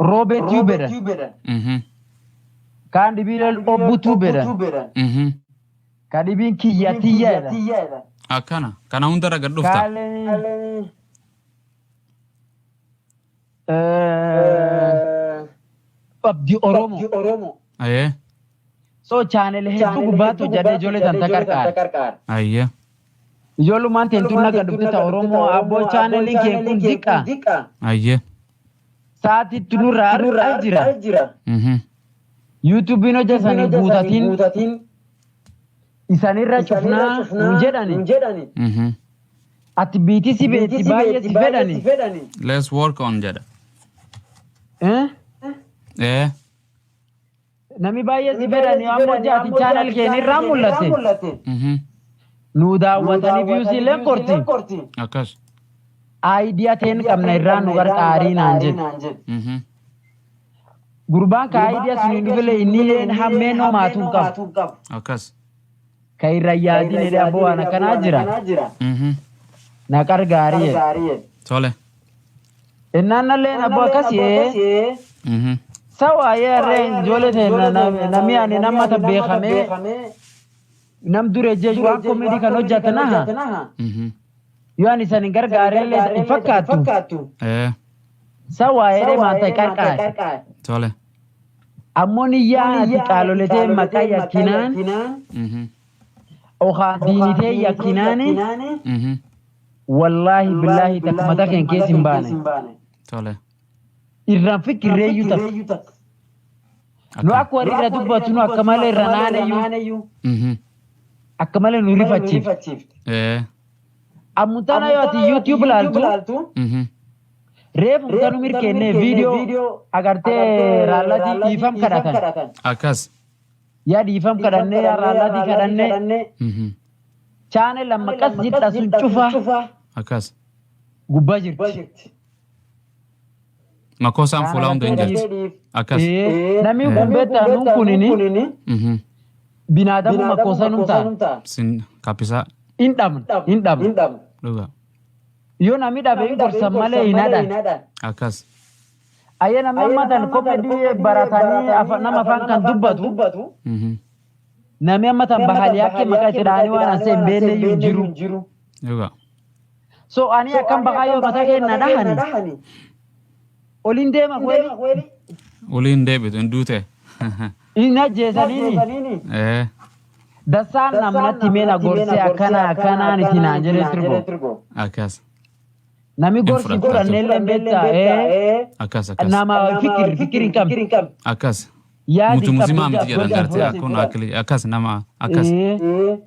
Roobee Tube jedha. Kaan dhibiin Obbu Tube jedha. Ka dhibiin Kiyya Tiyya jedha. Akkana. Kana hundarra gad dhufta. Kaalleen Abdi Oromo. So channel hedduu gubbaatti hojjadhe ijoollee tanta qarqaara. Ijoollummaan teentuun naga dhufte ta Oromoo, abboo, channeliin kee kun diqqa. Sa'aatiitti nurraa al jira. YouTubeiin hojjetanii guutatiin isanirra cufnaa nuun jedhani. Ati biitii si beetti baay'ee si fedhani. Let's work on jedha. Eh? Namni baay'ee si fedhani, ammoo ati channel keen irraa mul'atte. Nu daawwatanii views illee korti. Akkas. Idea teen qabna, irraa nu gargaarii naan jedhe. Gurbaan ka idea sun hin dhufile, inni illeen hammeen homaatuu qabu. Akkas. Ka irra yaadin jedhe, abboo, waan akkanaa jira. Na qargaarii jedhe. Tole. Innaan nalleen abboo akkasii sawa yerreen ijoollee ta'e namni ani nama ta beekamee nam dure jechuun waan comedy kan hojjetanaha. Yoo ani isan hin gargaarellee hin fakkaattu. Sawa jedhee maanta qarqaare. Tole. Ammoo niyyaa ati qaaloletee maqaa yakkinaan okaa diinitee yakkinaani, wallaahi billaahi takka mataa keen keessa hin baane. Tole. Irraan fikirreeyyuu takka. Nu akka warri irra dubbatu nu akka malee irra naanayyuu. Akka malee nu rifachiifte. Ammutana yoo ati YouTube laaltu reefu mutanu mirkenne viidiyoo agartee raallatii dhiifam kadhatan. Akkas. Yaa dhiifam kadhannee yaa raallatii kadhannee. Channel amma qas jidha sun cufa. Akkas. Gubbaa jirti. Makoosaan fuula hunda hin jirti. Akkas. Namni kun beektaa nuun kunini binaadamu makosa num ta'a. Sin kapisa. Hin dhabna hin dhabna. Dhuga. Yoo namni dhabe hin gorsan malee hin hadhan. Akkas. Ayyee namni amma tan comedy baratanii nama afaan kan dubbatu. Namni amma tan bahali akka maqaa itti dhahanii waan asee hin beekne iyyuu hin jiru. Dhuga. So ani akkam bahaa yoo mataa keenya dhahani. Oliin deema kweli. Oliin deebitu hin duute. Hin ajjeesaniini. Dasaan namnatti meena gorsee akkana akkanaan itti naan jedhee tirgo. Akkas. Nami gorsi godhannee illee beektaa. Akkas akkas. Nama fikir hin qabne. Akkas. Yaadi Mutu muzimaa miti jedhan gartee akkun akli akkas nama akkas.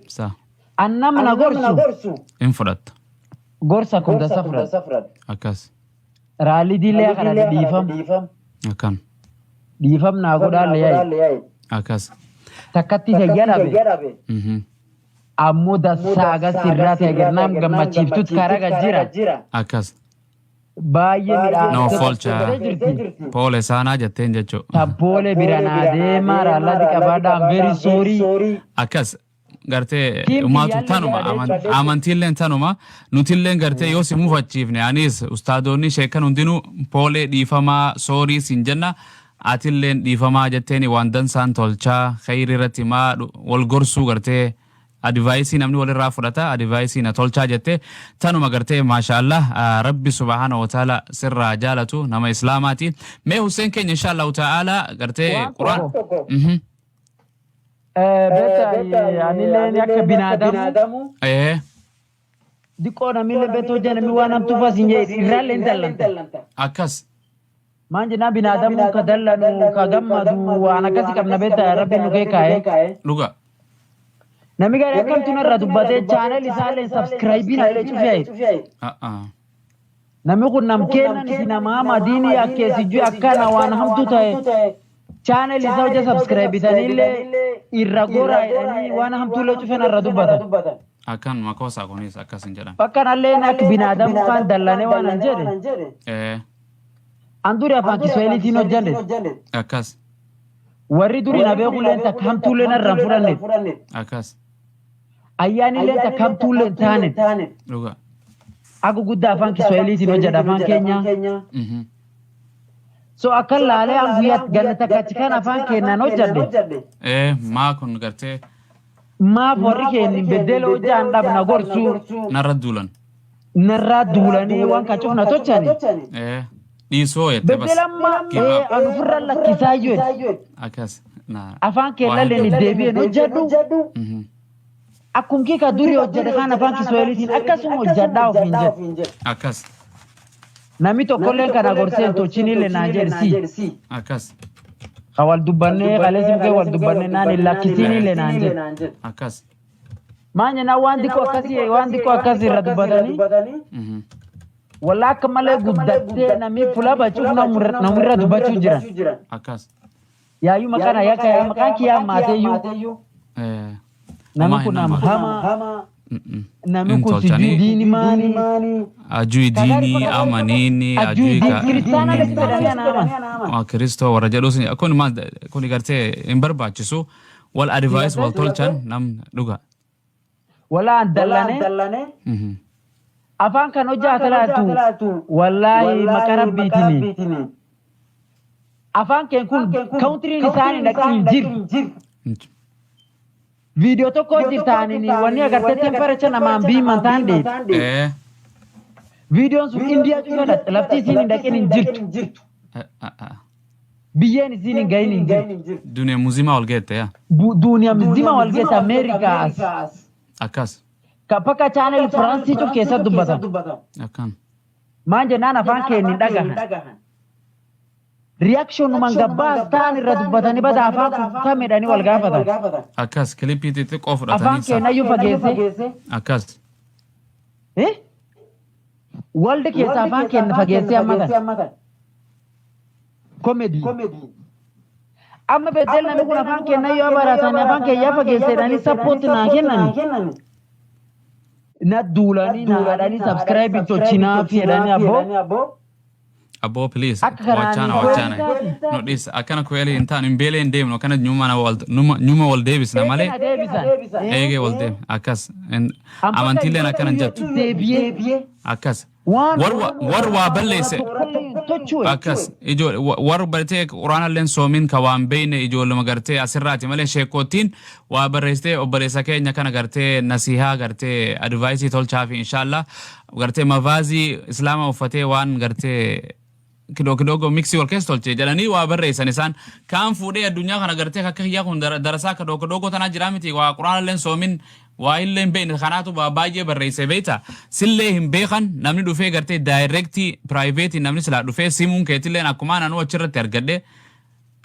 Sa. An nama gorsu. Hin fudhatta. Gorsa kun dasa fudhata. Akkas. Raalli diilee kana dhiifam. Akkan. Dhiifam naa godhaan yaa'i. Akkas. Takkatti isa jedhabe. Ammoo dassaa sirraa ta'e garnaam gammachiiftutti karaa jira. Akkas. Baay'ee midhaan. No folcha. Poole saanaa jetteen jechuudha. Tabboole bira naa deema raallati qabaadhaan very sorry. Akkas. Gartee umaatu tanuma amantiilleen tanuma nutilleen gartee yoo si mufachiifne anis ustaadoonni sheekan hundinuu poolee dhiifamaa sorry sin jenna atilleen dhiifamaa jetteeni waan dansaan tolchaa khayri irratti maa wal gorsuu gartee advice namni walirraa fudhata advice na tolchaa jette tanuma gartee maashaallah rabbi subhaana wa ta'ala sirraa jaalatu nama islaamaati mee Hussein keenya inshallah ta'ala gartee quraan. Beektaa anilleen akka binaadamu. Diqqoo namillee beektaa hojii namni waan hamtuu fas hin jedhe irraallee hin dallanta. Akkas. Maan jennaan binaadamu ka dallanu ka gammadu waan akkasii qabna beektaa rabbi nu kee kaa'e. Dhuga. Namni gaarii akkamtu narra dubbatee channel isaallee subscribe illee cufee. Namni kun nam kennan isin nama madiinii akkeessijuu akkana waan hamtuu ta'e channel isaa hojii subscribe itaniillee irra goraa jedhanii waan hamtuullee cufee narra dubbatan. Akkan makoosaa kunis akkas hin jedhan. Bakka akka binaadamu kaan dallanee waan an jedhe. An duri afaan Kiswahiliitiin hojjanne. Akkas. Warri duri na beekulleen takka hamtuullee narra hin fudhanne. Akkas. Ayyaanillee takka hamtuullee hin taane. Dhuga. Akka guddaa afaan Kiswahiliitiin hojjedha afaan keenya. So akkan laalee an guyyaa ganna takkachi kan afaan keenyaan hojjedhe. Maa kun gartee. Maaf warri keenya beddela hojjaan dhabna gorsuu. Narra duulan. Narraa duulanii waan kan cufna tochani. Dhiisoo jettee bas. Beddela ammaa an ofirra lakkisaa jiru. Akkas. Afaan keenyallee ni deebi'een hojjedhu. Akkum kee ka durii hojjedhe kan afaan Kiswahiliitiin akkasuma hojjedhaa ofiin jedhe. Akkas. Namni tokkollee kana gorsee hin tolchinillee naan jedhe. Akkas. Ka wal dubbannee kaleessi mukee wal dubbannee naan hin lakkisiinillee naan jedhe. Akkas. Maan jennaan waan xiqqoo akkasii waan xiqqoo akkasii irra dubbatanii. Walla akka malee guddattee namni fuula bachuuf namirra dubbachuu jiran. Akkas. Yaayyuu maqaan yakka maqaan kiyyaa maateeyyuu. Namni kun nama hamaa. Namni kun sijuu diini maani. Ajui diinii amaniini ajui kiristaana fedhanii ana aman. Kiristoo warra jedhus kun maal kun gartee hin barbaachisu wal advice wal tolchan nam dhuga. Wala an dallane. Afaan kan hojjaa talaatu wallaahi maqa rabbiitini. Afaan keen kun countryn isaanii dhaqin hin jiru. Viidiyoo tokko hojjetaaniin wanni agartee temperature namaan biiman ta'an dheedhi. Viidiyoon sun Indiyaa cufa dhaqxe lafti isiin hin dhaqin hin jirtu. Biyyeen isiin hin gahin hin jirtu. Duuniyaa muzimaa ol geette yaa. Duuniyaa muzima wal geette Ameerikaas. Akkas. Ka bakka channel Firaansii cuf keessatti dubbatan. Akkan. Maan jennaan afaan keenya hin dhagahan. Reaction numan gabbaas ta'an irra dubbatanii bada afaan kun kamidhanii wal gaafatan. Akkas clip xixiqqoo Afaan fudhatanii keenyayyuu fageesse. Akkas. Eh? Waldi keessa afaan keenya fageessee amma kana. Comedy. Amma beddel namni kun afaan keenya yoo baratan, afaan keenya fageesseedhanii support naa kennani. Na duulanii na haadhanii subscribe tolchinaa fi jedhanii abboo. Abboo, please. Akka kanaan Wachaana wachaana. Nu dhiis, akkana ku'eelee hin taanu, hin beelee hin deemnu, akkana nyuma wal deebisna malee. Eegee na deebisan. Eegee wal deem akkas. Amantiileen akkana hin jettu. Deebi'ee. Akkas. Waan War waa balleesse. Tochuu. Akkas war bartee quraanalleen soomin ka waan beeyne ijoolluma gartee asirraati malee, sheekootiin waa barreessitee obboleessa keenya kana gartee nasihaa gartee advice tolchaa fi inshallah gartee mavaazii islaama uffatee waan gartee kidoo kidogo mix wal keessa tolchee jedhanii waa barreessan. Isaan kaan fuudhee addunyaa kana gartee akka kiyyaa kun darasaa kadoo kidogo tanaa jiraa miti, waa quraanalleen soomin waa illee hin beekne kanaatu waa baay'ee barreesse beekta. Sillee hin beekan. Namni dhufee gartee direct private, namni silaa dhufee simuun keetilleen akkuma anuu achirratti argadhe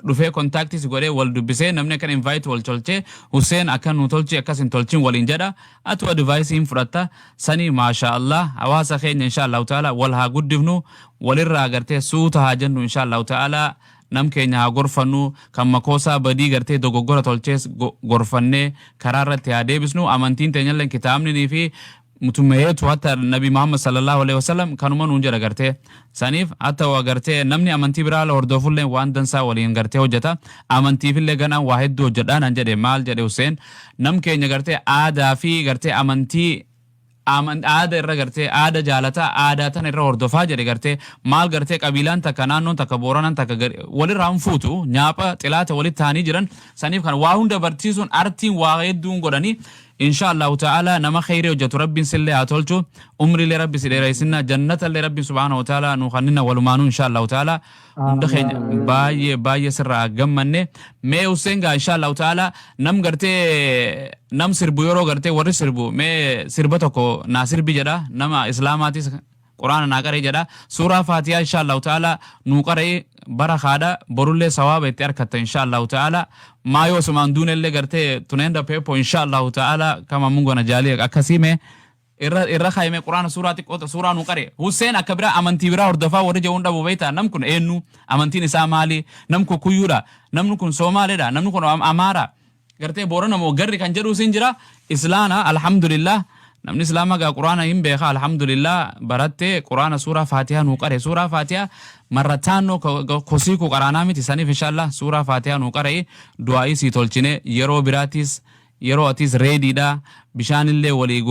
dhufee contact si godhee wal dubbisee, namni akkan invite wal tolchee, Hussein akka nu tolchi, akkas hin tolchin waliin jedha, atu advice hin fudhatta sanii. Maasha Allah, hawaasa keenya insha Allahu ta'ala wal haa guddifnu, walirraa gartee suuta haa jennu. Insha Allahu ta'ala nam keenya haa gorfannu, kan makoosaa badii gartee dogoggora tolchees gorfannee karaa irratti haa deebisnu. Amantiin teenyallee kitaabninii fi mutummeetu hatta Nabi Muhammad sallallahu alaihi wasallam kanuma nuun jedha gartee. Saniif hatta waa gartee namni amantii biraa hordofullee waan dansaa waliin gartee hojjeta. Amantiifillee ganaan waa hedduu hojjedhaa naan jedhe. Maal jedhe Hussein? Nam keenya gartee aadaa fi gartee amantii aada irra gartee aada jaalataa, aadaa tana irra hordofaa jedhe. Gartee maal gartee qabiilaan takka, naannoon takka, Booranaan takka walirraa hin fuutu, nyaapha xilaata walitti ta'anii jiran. Saniif kan waa hunda barsiisuun artiin waa hedduun godhanii. Insha Allahu ta'ala nama kheyrii hojjetu Rabbiin sillee haa tolchu, umriilee Rabbi si dheeressinna, jannatallee Rabbiin subhaanahu wa ta'ala nu kannina walumaanuu. Insha Allahu ta'ala hunda keenya baay'ee baay'ee sirraa gammanne. Mee Hussein gaa, insha Allahu ta'ala nam gartee nam sirbu, yeroo gartee warri sirbu, mee sirba tokko naa sirbi jedha. Nama islaamaatis quraana naa qaree jedha. Suuraa Faatiyaa insha Allahu ta'ala nuu qaree bara haadha, borullee sawaaba itti arkatta insha Allahu ta'ala. Maayoo osumaan duunellee gartee tunaenda pepo insha Allahu ta'ala kama Mungu anajalia. Akkasii mee irra irra kaayime quraana suuraa xiqqoo suuraa nuu qare Hussein. Akka biraa amantii biraa hordofaa warri jedhuun dhabu beektaa? Nam kun eenyu? Amantiin isaa maali? Nam kun Kuyyuudha, namni kun Soomaaleedha, namni kun Amaara, gartee Boorana moo garri kan jedhu sin jira. Islaana, alhamdulillah, namni islaama gaa quraana hin beeka, alhamdulillah. Baratte quraana suuraa Faatihaa nuu qare. Suuraa Faatihaa marrataannoo kosiiku qaraanaa miti. Saniif inshallah suuraa Faatihaa nuu qare, du'aa'ii sii tolchine. Yeroo biraatis yeroo atis ready dha, bishaanillee walii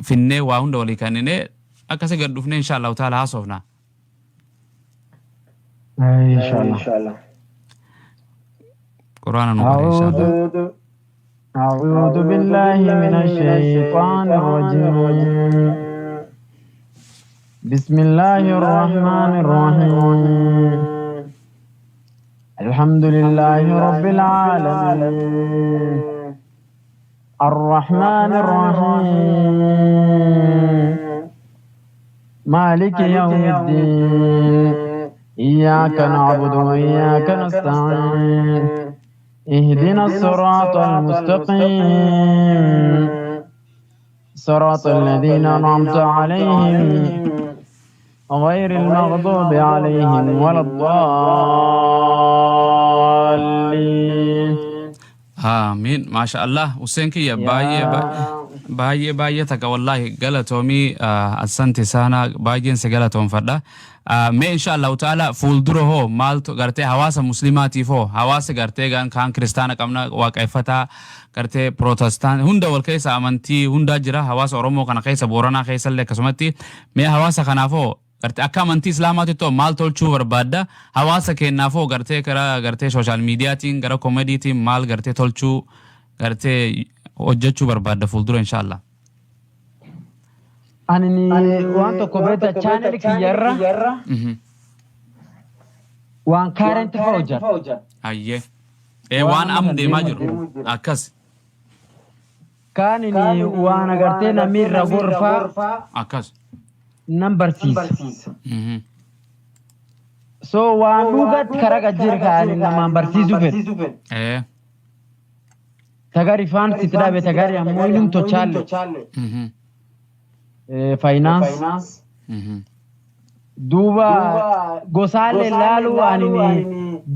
finnee waa hunda walii kennine akkasi gad dhufnee insha Allahu ta'ala haasofna. Inshallah. Quraana nuu qare inshallah. أعوذ بالله من الشيطان الرجيم. بسم الله الرحمن الرحيم. الحمد لله رب العالمين. الرحمن الرحيم. مالك يوم الدين. إياك نعبد وإياك نستعين. اهدنا الصراط المستقيم. صراط الذين أنعمت عليهم غير المغضوب عليهم ولا الضالين. Amiin, maasha Allah. Hussein kiyya, baay'ee baay'ee baay'ee takka wallaahi galatoomii, asante sana, baay'een si galatoomfadha. Mee insha Allahu ta'ala fuuldura hoo maaltu gartee hawaasa muslimaatiif hoo, hawaasa gartee kaan kiristaana qabna, waaqeffataa, gartee protestant, hunda wal keessa amantii hundaa jira hawaasa Oromoo kana keessa, Booranaa keessa illee akkasumatti. Mee hawaasa kanaaf hoo gartee akka amantii islaamaatitti hoo maal tolchuu barbaadda? Hawaasa keenyaaf hoo gartee gara gartee social mediatiin, gara comedytiin maal gartee tolchuu, gartee hojjechuu barbaadda fuuldura insha Allah? Ani waan tokko beekta, channel kiyyarra waan current fa'a hojjedha. Hayyee. Ee, waan am deemaa jiru akkas. Kaanini waan agartee namni irra gorfaa Akkas. nan barsiisa. So waan dhugatti karaa gajjir kaa'anii namaan barsiisuu fedhe. Tagari faan sitti dhabe, tagari ammoo inum tochaalle. Finance. Duuba gosaallee laalu ani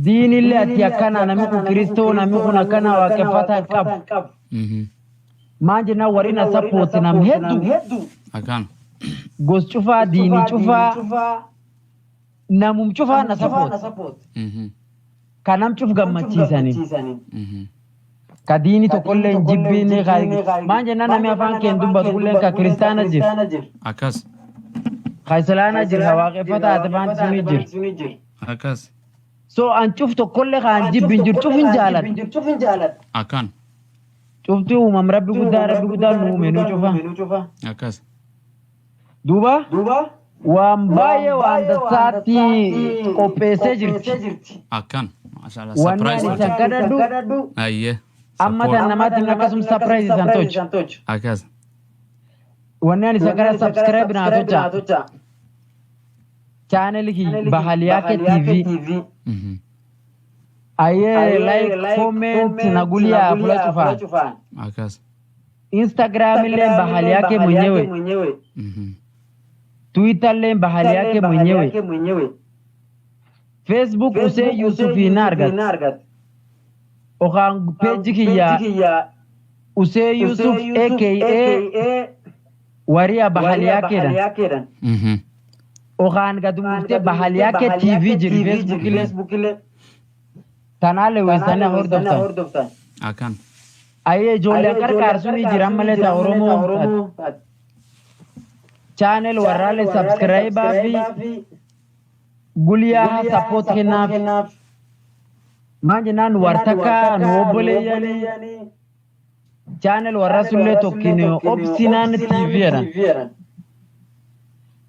diinillee ati akkana, namni kun kiristoo, namni kun akkana waaqeffataa qabu. Maan jennaan warri na support nam hedduu. Akkaan. Gos cufaa, diinii cufaa, namum cufaa na support. Ka nam cuf gammachiisanii. Ka diini tokkollee hin jibbiine. Maan jennaan namni afaan keen dubbatu kulleen ka kiristaana jira. Akkas. Ka islaana jira, ka waaqeffataa ati afaan sunii jira. Akkas. So an cuf tokkollee ka an jibbin jiru cuf hin jaaladha. Akkaan. Cufti uumam rabbi guddaa, rabbi guddaa nu uume nu cufa. Akkas. Duuba waan baay'ee waan dansaatti qopheessee jirti. Akkaan. Maashaallah. Wanni Surprise ani isan kadhadhu Ayyee. amma tan namaatiin akkasuma surprise isan tolchu. Akkas. Wanni ani isan kadhadhu subscribe naa tolcha. Channel kiyya Bahaliyaake TV. Ayyee, like, comment na guliyaa fula cufaan. Akkas. Instagram illee Bahaliyaake mwenyewe. Twitter illee Bahaliyaake mwenyewe. Facebook Usee Yusuf hin argat. Okaan page kiyya Usee Yusuf aka Waria Bahaliyakeedha. Okaan gadi muftee Bahaliyaake TV jiri Facebook illee. Tanaalee weessanii hordoftan. Akkaan. Ayyee, ijoolleen qarqaarsuun ni jira malee ta'a Oromoo. Channel warraalee subscribe fi guliyaa support kennaaf. Maan jennaan war takka nu obboleeyyanii. Channel warra sullee tokkin Obsinaan TV jedhan.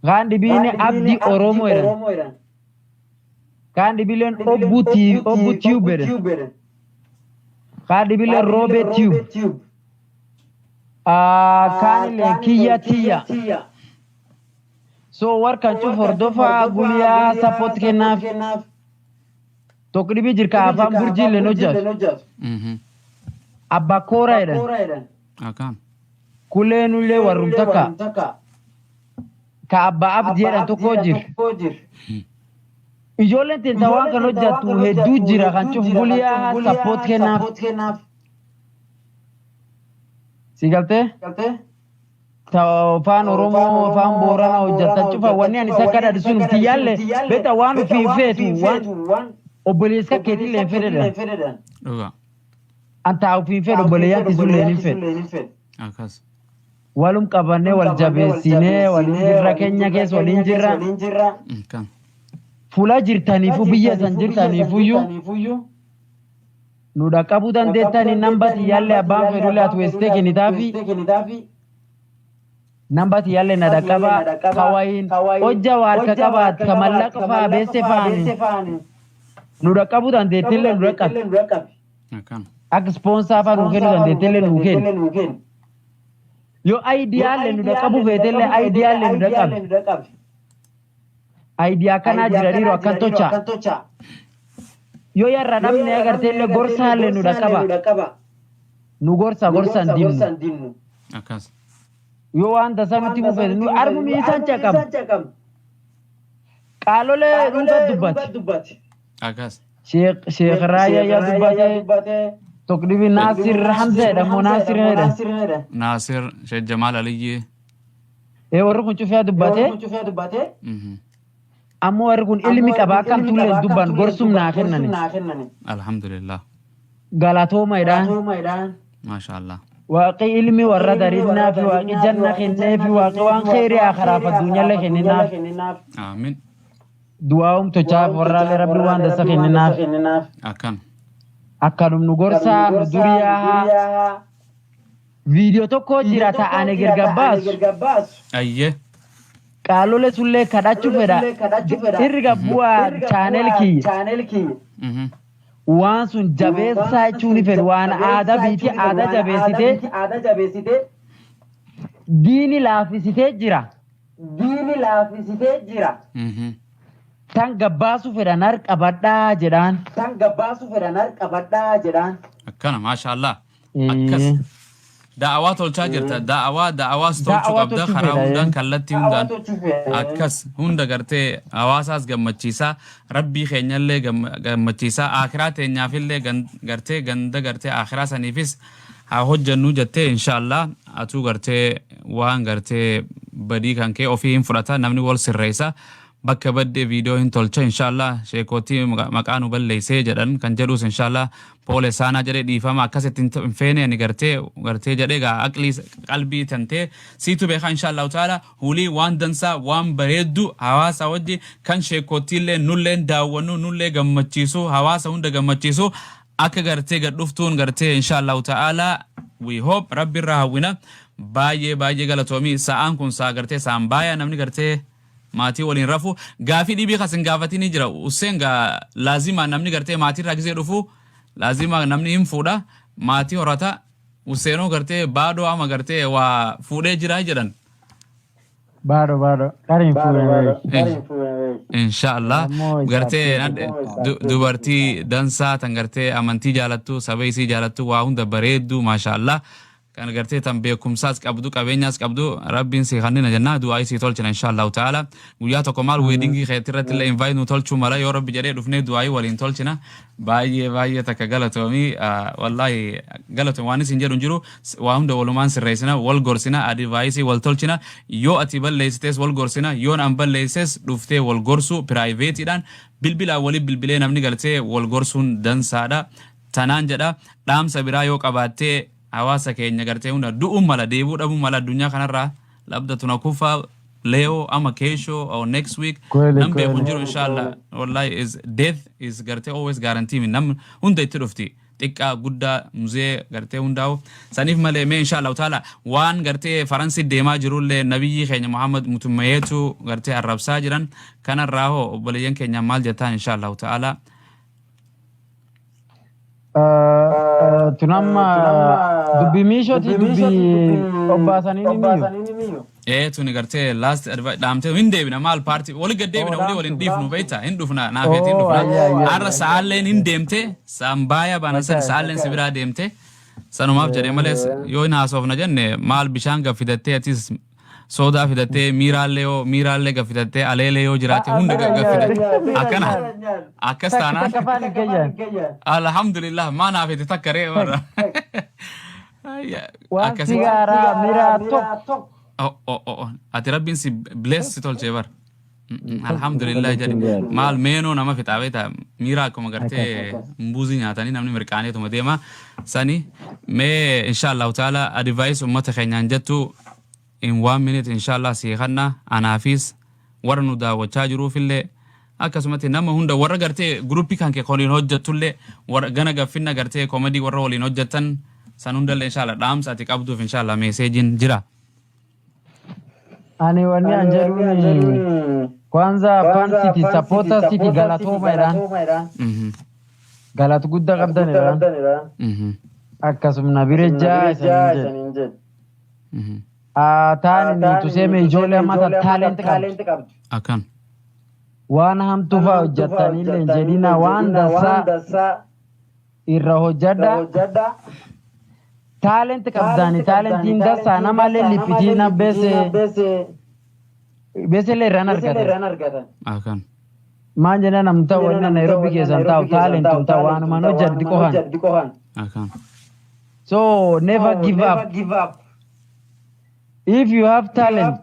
Kaan dhibiin Abdi Oromoo jedhan. Kaan dhibileen Obbu TV, Obbu Tube jedhan. Kaan dhibileen Roobee Tube. Kaanillee Kiyya Tiyya. So warkan cuf hordofaa, guliyaa support kennaaf. Tokko dhibii jirka afaan burjiillee hojjatu. Abbaa Koora jedhan. Akkaan. Kuleenullee warrum takka. Ka Abbaa Abdi jedhan tokko jira. Ijoolleen teessa waan kan hojjattu hedduu jira, kan cuf guliyaa support kennaaf. Si galtee? Afaan Oromoo, afaan Booranaa hojjetan cufa wanni ani isa kadhadhu sun tiyyaallee beektaa waan ofii feetu waan obboleessa keetillee hin fedhedha. Dhugaa. Anta ofii hin fedhu, obboleeyyan tisullee hin fedhu. Akkas. Walum qabannee wal jabeessinee waliin jirra, keenya keessa waliin jirra. Akkaan. Fuula jirtaniifu, biyya san jirtaniifuyyuu nu dhaqqabuu dandeettanii, namba tiyyaallee abbaan fedhullee ati weessitee kennitaafi. Namba tiyyaallee na dhaqqabaa, kawayin hojja waa harka qabaat ka mallaqa faa beesse faani nu dhaqqabuu dandeettillee nu dhaqqabi. Akkaan. Akka sponsor faa nuu kennuu dandeettillee nuu kennu. Yoo ideaallee nu dhaqqabuu feetellee ideaallee nu dhaqqabi. Idea akkanaa jira dhiiroo, akkan tocha. Yoo yarra dhabne agarteellee gorsaallee nu dhaqqaba. Nu gorsa, gorsan dinnu. Akkas. Yoo waan tasaa nutti mufeete nu armumi isaan caqabu. Qaalolee dhuunfa dubbate. Akkas. Sheekh Raayyaa yaa dubbate. Tokko dhibi Naasir Hamza jedhamu, Naasir jedha. Naasir Sheekh Jamaal Aliyyee. Ee, warri kun cufee dubbate. Ammoo warri kun ilmi qaba, akkam tulleen dubban gorsum naa kennani. Alhamdulillah. Galatooma jedhaan. Maasha Allah. Waaqi ilmi warra darinnaa fi waaqi janna kennee fi waaqi waan kheyrii akaraaf addunyaallee kenninaaf. Aamin. Du'aa'um tochaaf warraallee rabbi waan dasa kenninaaf. Akkan. Akkanum nu gorsaa nu duriyaa. Viidiyoo tokko jira ta'ane girgabbaasu. Ayyee. Qaalolee sullee kadhachuu fedha. Irri gabbu'aa channel kiyya. Waan sun jabeessaa jechuun ni fedhu, waan aadaa biitii aadaa jabeessitee diini laaffisitee jira. Tan gabbaasuu fedhan harqabadhaa jedhaan. Tan gabbaasuu fedhan harqabadhaa jedhaan. Akkana, maashaallah. Akkas. Da'awaa tolchaa jirta. Da'awaa, da'awaas tolchuu Da'awaa qabda tolchuu karaa fedha. Hundaan, kallattii Da'awaa hundaan. tolchuu fedha. Akkas, hunda gartee hawaasaas gammachiisaa, rabbii keenyallee gammachiisaa, akiraa teenyaafillee gartee ganda gartee akiraa saniifis haa hojjennu jettee. Inshaallah, atuu gartee waan gartee badii kan kee ofii hin fudhata, namni wal sirreessa. Bakka baddee viidiyoo hin tolcha, inshaallah. Sheekootii maqaa nu balleessee jedhan kan jedhus, inshaallah, poole saanaa jedhee dhiifama akkasitti hin feene ani gartee jedhee gaa aqlii qalbii tantee siitu beekaa. Inshaallahu taala, hulii waan dansaa, waan bareeddu hawaasa wajji kan sheekootiillee nulleen daawwannu, nullee gammachiisu, hawaasa hunda gammachiisu akka gartee gad dhuftuun gartee, inshaallahu ta'ala, we hope, rabbi irraa hawwina. Baay'ee baay'ee galatoomii. Sa'aan kun sa'a gartee sa'aan baay'ee namni gartee maatii waliin rafu. Gaafii dhibii kasin gaafatii ni jira. Usseen gaa laazima namni gartee maatii irraa gisee dhufu, laazima namni hin fuudha, maatii horata. Usseenoo gartee baadoo ama gartee waa fuudhee jira jedhan. Baadho, baadho. Qariin fuudhee. Inshaallah. Ammoo isaaf Gartee dubartii dansaa tan gartee amantii jaalattu, saba isii jaalattu, waa hunda bareeddu, maashaallah, kan gartee tan beekumsaas qabdu, qabeenyaas qabdu, rabbiin si kannina jennaa, du'aa isii tolchina, inshaallahu ta'ala. Guyyaa tokko maal weddingii keetti irratti illee invite nu tolchuu mala, yoo rabbi jedhee dhufnee du'aayii waliin tolchina. Baay'ee baay'ee takka galatoomii. Wallaahi galatoomii. Waan isin jedhu hin jiru. Waa hunda walumaan sirreessina, wal gorsina, advice wal tolchina. Yoo ati balleessites wal gorsina, yoon an balleesses dhuftee wal gorsu, privateiidhaan bilbilaan walii bilbilee namni galtee wal gorsuun dansaadha tanaan jedha. Dhaamsa biraa yoo qabaattee, hawaasa keenya gartee hunda du'uun mala, deebuu dhabuu mala addunyaa kanarraa, labda tunakufa leo ama kesho or next week. Kweli, nam beeku hin kweli. jiru, inshallah. Wallahi is death is gartee always guarantee. Nam hunda itti dhufti, xiqqaa guddaa, muzee gartee hundaa'u saniif malee. Mee inshallah taala, waan gartee faransi deemaa jirullee, nabiyyii keenya Muhammad mutummayeetu gartee arrabsaa jiran kanarraa hoo obboleeyyan keenya maal jettaan, inshallah taala? Tun amma dubbii miishooti, dubbii obbaasanii ni miyu. Ee, tuni gartee last advice dhaamtee hin deebina. Maal paartii wali gad deebina, walii waliin dhiifnu beekta, hin dhufna naafeeti, hin Oh, dhufna. ayya, ayya. Har'a sa'aalleen hin deemte, sa'aan baaya baanan san sa'aalleen si biraa deemte. Sanumaaf jedhee malee yoo hin haasofna jenne, maal bishaan gad fidattee, atis soodaa fidattee, miiraallee yoo miiraallee gad fidattee, aleelee yoo jiraate hunda gad fidatte, akkana akkas Takka taanaan. Takka afaan hin kayyan. Alhamdulillah, maa naafete takka ree warra. Waan Akkasitti. sigaaraa miiraa tokko. Oh, oh, oh, oh. Ati rabbiin si bless si tolchee bar. Alhamdulillah jedhi. Maal meenoo nama fixaa beektaa, miira akkuma gartee mbuuzii nyaatanii namni mirqaaneetuma deema. Sani mee inshallah taala advice ummata keenyaan jettu in one minute, inshallah, sii kanna anaafis warra nu daawwachaa jiruufillee, akkasumatti nama hunda warra gartee groupii kan kee waliin hojjettullee, warra gana gaffinna gartee comedy warra waliin hojjettan san hundallee, inshallah, dhaamsa ati qabduuf, inshallah, messageiin jira. Ani wanni an jedhuun, kwanza Fan City supporter City galatooma jedhaan. Galata guddaa qabdan jedhaan. Akkasuma bira jaa isaniin jedhu. Taan tuseme ijoollee amma talent qabdu. Akkan. Waan hamtuu fa'aa hojjettanii illee jedhina, waan dansaa irra hojjedha. Talent qabdani, talentiin dansaa namallee liphitiin beese beesellee irraan argatan. Akkan. Maan jenna, namta wanna Nairobi keessan taa'u talentuun ta'u waanumaan hojjedhi qofan. Akkan. So never give up. If you have talent,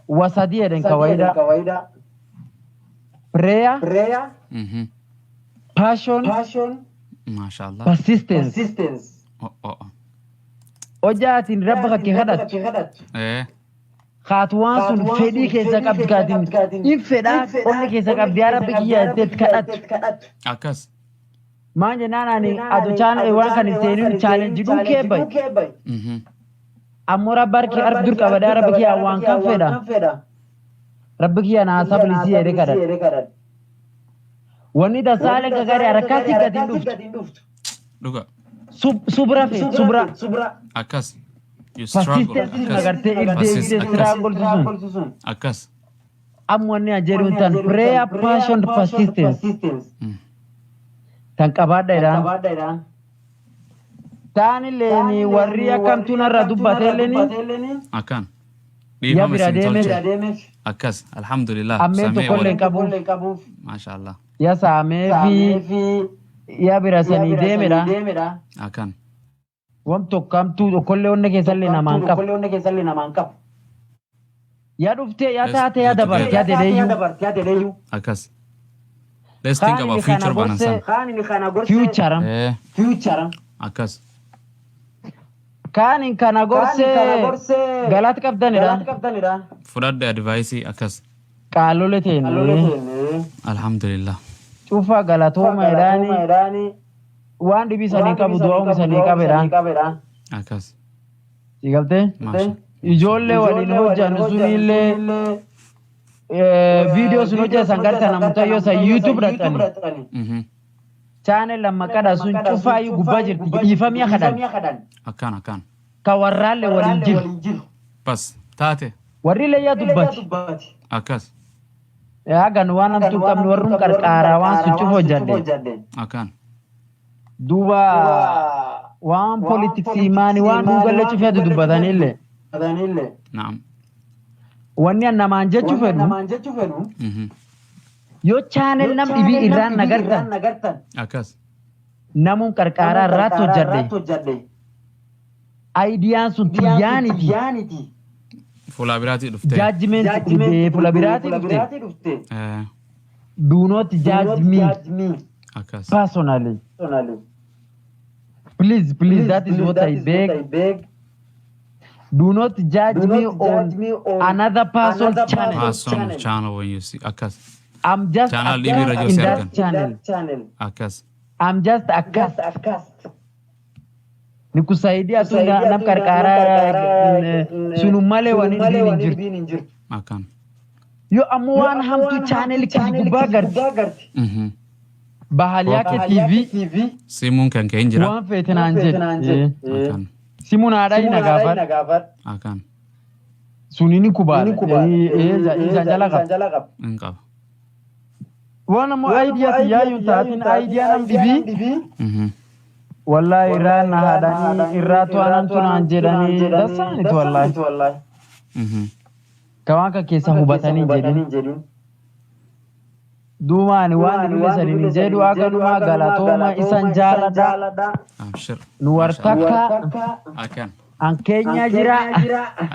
wasadii jedhan kawaida. Prayer, passion, Maashaallah. persistence. Oh, oh, oh. Hojjaatiin rabba kakkee kadhattu. Kaatu waan sun fedhii keessa qabdu, kaatiin in fedhaa onni keessa qabdi, yaa rabbi kiyya jetteetti kadhattu. Akkas. Maan jennaan, ani adu waan kan hin seenin challenge dhukee bayi. Ammoo rabba harki harki dur qabadhaa, rabbi kiyya waan kan fedha. Rabbi kiyya naa sablisii jedhee kadhadha. Wanni dasaaleen gagarii harkaatti gadi hin dhuftu. Dhuga. Subra feet, subra. Akkas. You struggle. Persistence Akkas. agartee if Persist. deebitee Akkas. struggle sun. Akkas. Amma wanni an jedhuun tan prayer, passion, persistence tan qabaadha jedhaan. Taanillee warri akkamtuun irra dubbatellee Akkan. yaa Dhiifama bira isin deeme. tolche. Akkas. Alhamdulillah. Ammeen Samee tokkollee hin waliin. qabuuf. Maasha Allah. Yaa saamee fi yaa bira sanii deemedha. Akkan. Wam tokkamtuu tokkollee onna keessallee namaan qabu. Yaa dhuftee yaa Let's taate do yaa dabarte yaa together. dedeeyyuu. Akkas. Let's think about Kaani future kana banan san. gorse future. Akkas. Kaanin kana gorsee galata qabdanidha. Fudhadhe advice akkas. Qaalole teenne Alhamdulillah. Cufa galatooma jedhaani waan dhibii sanii qabu du'aa'uma sanii qabedhaan. Akkas. Si galtee? Maasha. Ijoollee waliin hojjannu sunillee viidiyoo sun hojjetan gartan amtayyoo san YouTube dhaqxani. Channel lamma qadha sun cufaayyuu gubbaa jirti dhiifamii kadhan. Akkaan akkaan. Ka warraallee waliin jiru. Bas taate. Warri layyaa dubbati. Akkas. Hagan waan hamtuu qabnu warrum qarqaaraa waan sun cufa hojjadhe. Akkaan. Duuba waan politiksii maani waan dhugallee cufeetu dubbatanillee. Naam. Wanni an namaan jechuu fedhu yoo channel nam dhibii irraan nagartan Akkas. Namuun qarqaaraa irraatti hojjadhe. Ideaan sun xiyyaaniti. Fuula biraatii dhuftee. Judgment dhibee fuula biraatii dhufte. Do not judge me Akkas. Personally. Please, please, that is what I beg. Do not judge me on another person's channel. Person channel when you see. Akkas. I'm just Channel a dhibii irra guest jiru in si that argan. Channel. Akkas. I'm just a guest. Nikusaidia tu nam qarqaaraa sunum malee waan hin jirtu. Akkaan. Yoo ammoo waan hamtu channel kiyya gubbaa garti. Bahaliyaake TV Simuun kan kee hin jira. Waan feete naan jedhe. Akkaan. Simuun haadha hin gaafadha. Akkaan. Sunini kubaadha. Isaan jala qaba. Hin qaba. Waan ammoo idea tiyyaayyuun taatin idea nam dhibii. Wallahi irraa na haadhanii irraa to'anamtu naan jedhanii dassaaniti wallahi. Ka waan kan keessa hubatanii jedhin. Duuba ani waan dhibii saniin hin jedhu akkanumaa galatooma isan jaaladha. Abshir. Nu wartakka Akkaan. An keenya jira.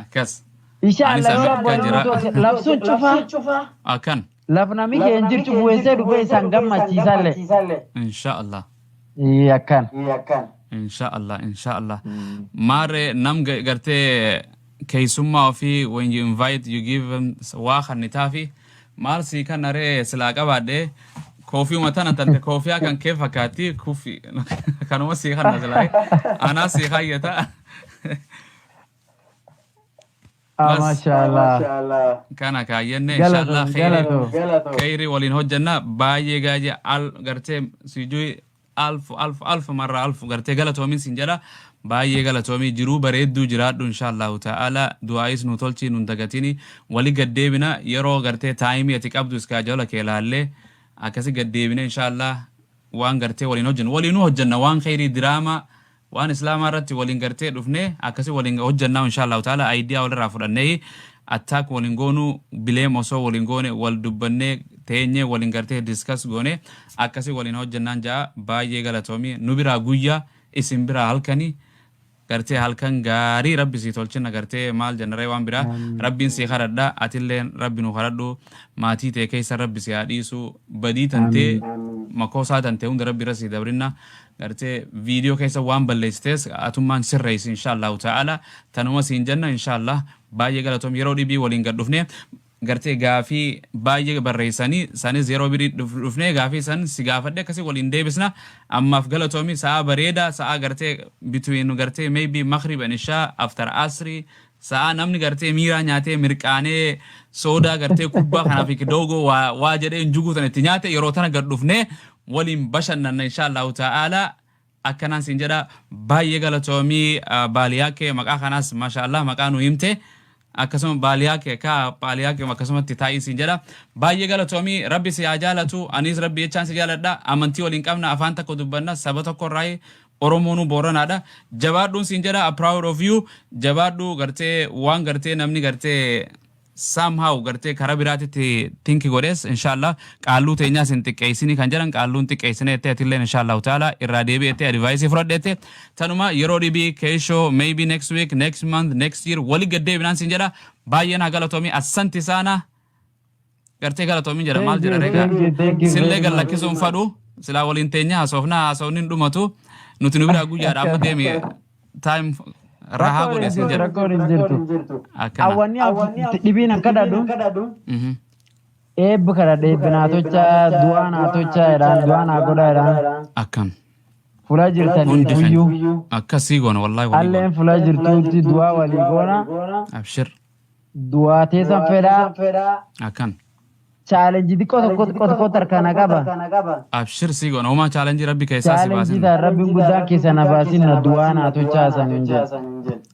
Akkas. Inshallah Anis yoo Ameerikaa jira. Labsuun cufa. Akkaan. Laf nami kee hin jirtu bu'eessee dhufee isaan gammachiisallee. Insha Allah. Ii akkan. Insha Allah. Insha Allah. Maarree nam gartee keessummaa ofii when you invite, you give them waa kannitaafi maal sii kan aree silaa qabaadhe koofiyuma tana tante koofiyaa kan kee fakkaatti kufi kanuma sii kanna silaa anaa sii hayyata. Ah, Bas. Masha Allah. Kana kaayyenne inshallah. Galatoo, Khayri galatoo. Khayri waliin hojjenna baay'ee gaayee al gartee sijui alf alf alf marra alf gartee galatoomin sin jedha baay'ee galatoomii jiruu bareedduu jiraadhu inshallahu ta'ala du'aayis nu tolchii nun dagatini wali gaddeebina yeroo gartee time ati qabdu schedule kee laallee akkasi gaddeebine inshallah waan gartee waliin hojjennu waliinuu hojjenna waan khayrii diraamaa waan islaamaa irratti waliin gartee dhufne akkasi waliin hojjennaa inshallahu ta'ala idea walirraa fudhannee attack waliin goonuu bileem osoo waliin goone wal dubbannee teenyee waliin gartee discuss goone akkasi waliin hojjennaan ja'a baay'ee galatoomii nu biraa guyyaa isin biraa halkanii gartee halkan gaarii rabbi sii tolchina gartee maal jennaree waan biraa rabbiin sii kadhadha atilleen rabbi nu kadhadhu maatii tee keessa rabbi si haa dhiisu badii tantee makoosaa tantee hunda rabbi irra sii dabrinna gartee viidiyoo keessa waan balleessitees atummaan sirreessi insha Allahu ta'ala tanuma siin jenna insha Allah baay'ee galatoom yeroo dhibii waliin gad dhufne gartee gaafii baay'ee barreessanii sanis yeroo birii dhufnee gaafii san si gaafadhe akkasii waliin deebisna ammaaf galatoomi sa'a bareedaa sa'a gartee between gartee maybe maghrib and isha, after asri, sa'a namni gartee miiraa nyaatee mirqaanee soodaa gartee kubbaa kanaaf kidogo waa waa jedhee injuguu tan itti nyaate yeroo tana gad dhufnee waliin bashannanna insha Allahu ta'ala akkanaan siin jedha baay'ee galatoomii baaliyaa kee maqaa kanaas masha Allah maqaa nu himte. Akkasuma baaliyaa kee kaa baaliyaa kee akkasumatti taa'ii siin jedha. Baay'ee galatoomii, Rabbi si haa jaalatu. Anis Rabbi jechaan si jaaladha. Amantii waliin qabna, afaan tokko dubbanna, saba tokko irraa, Oromoonuu Booranaadha. Jabaadhuun siin jedha. I'm proud of you. Jabaadhu. Gartee waan gartee namni gartee somehow gartee karaa biraatitti think godhes, inshallah qaalluu teenyaas hin xiqqeessinii kan jedhan, qaalluun xiqqeessine jettee, atilleen inshallah taala irraa deebi'ettee advice fudhadhette. Tanuma yeroo dhibii keeshoo, maybe next week, next month, next year wali gaddeebinaan siin jedha. Baay'een haa galatoomii, assanti saana gartee galatoomiin jedha. Maal jedha reegaa sillee gad lakkisuun fadhu silaa waliin teenya haasofna, haasofni hin dhumatu. Nuti nu biraa guyyaadha, amma deemi, time rahaa godhe siin jedha. Rakkoon hin jirtu. Akkana. Awwanni dhibiin akka dhadhu eebbi kadhadhe, eebbi naa tolchaa, du'aa naa tolchaa jedhaan, du'aa naa godhaa jedhaan. Akkam. Fuula jirtanii Hundi keenya. guyyuu. Akkasii goona, wallaahi walii Alleen goona. fuula jirtuutti du'aa walii goona. Abshir. Du'aa teessan fedhaa. Akkan. Challenge xiqqoo tokko xiqqoo tokko harkaa qaba. Abshir, sii goona. Uumaa challenge Rabbi keessaa si Challenge baasin. Ta'an Rabbiin guddaan keessa na baasin, na du'aa naa tolchaa saniin jedha.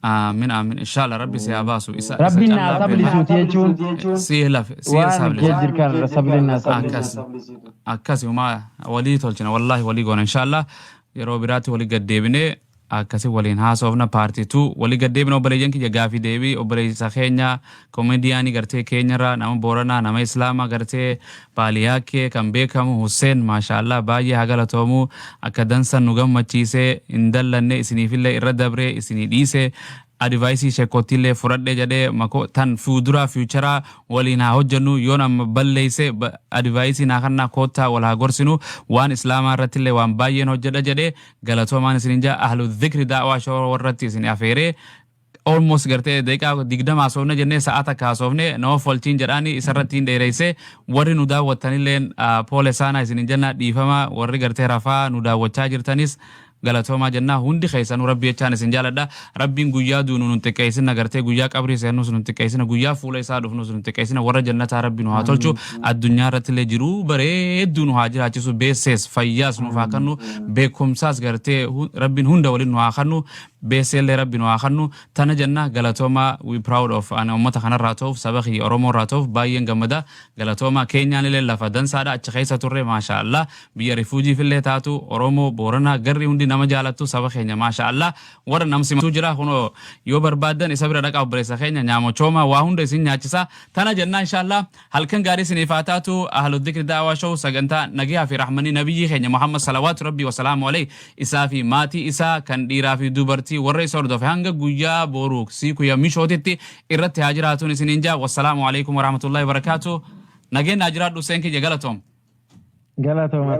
Aamin, aamin, inshallah Rabbi si haa baasu isa isa Rabbiin naa callaa beela. sablisuuti jechuun Si lafe si waan sablisa. kee jirkan sabliin naa sablisu. Akkas akkas, uumaa walii tolchina, wallaahi walii goona. Inshallah yeroo biraatti walii gaddeebinee akkasi waliin haasofna, part 2 walii gaddeebina. Obboleeyyan kiyya, gaafii deebii obboleessa keenya comedian gartee keenyarraa, nama Booranaa, nama Islaamaa, gartee baaliyaakee kan beekamu Hussein, maashaallah, baay'ee haa galatoomu. Akka dansan nu gammachiisee hin dallanne, isiniifillee irra dabree isinii dhiise, advice sheekottiillee fudhadhe jedhee mako tan fuuduraa future waliin haa hojjennu. Yoon amma balleeyse advice naa kannaa, koottaa wal haa gorsinu. Waan Islaamaa irrattillee waan baay'een hojjedha jedhee, galatoomaan isinin jaa. Ahlu Dhikri Daawaa Show warratti isin afeeree almost gartee daqiiqaa 20 haasofne jennee sa'a 1 haasofne, nama folchiin jedhaani isarratti hin dheereyse. Warri nu daawwattanilleen poole saanaa isinin jenna, dhiifama. Warri gartee rafaa nu daawwachaa jirtanis galatoomaa jennaa. Hundi keessanuu Rabbi jechaan isin jaaladha. Rabbiin guyyaa duunu nun xiqqeessina, gartee guyyaa qabrii seennus nun xiqqeessina, guyyaa fuula isaa dhufnus nun xiqqeessina. Warra jannataa Rabbi nu haa tolchu. Addunyaa irratti illee jiruu bareedduu nu haa jiraachisu. Beessees fayyaas nuuf haa kennu, beekumsaas gartee Rabbiin hunda waliin nu haa kennu, beesseellee Rabbi nu haa kennu. Tana jenna, galatoomaa. We proud of ani ummata kanarraa ta'uuf, saba kiyya Oromoo irraa ta'uuf baay'een gammada. Galatoomaa. Keenyaan illee lafa dansaadha, achi keessa turre, maasha Allah. Biyya refugeef illee taatu, Oromoo Booranaa garri hundi nama jaalattu, saba keenya, maasha Allah, warra nam simatu jira. Kunoo yoo barbaaddan isa bira dhaqaa, obboleessa keenya nyaamochooma waa hunda isin nyaachisa. Tana jennaa, inshallah halkan gaarii isiniif haa taatu. Ahlu Dhikri Daawaa Show sagantaa nagayaa fi rahmanii nabiyyii keenya Muhammad salawaatu Rabbii wasalaamu alayhi, isaa fi maatii isaa kan dhiiraa fi dubartii, warra isa hordofe hanga guyyaa boruu siiku ya mishootitti irratti haa jiraatuun isiniin jaa. Wassalaamu alaikum warahmatullahi wabarakaatu. Nageenyaa jiraadhu. Seen kiyya, galatoom. Galatooma.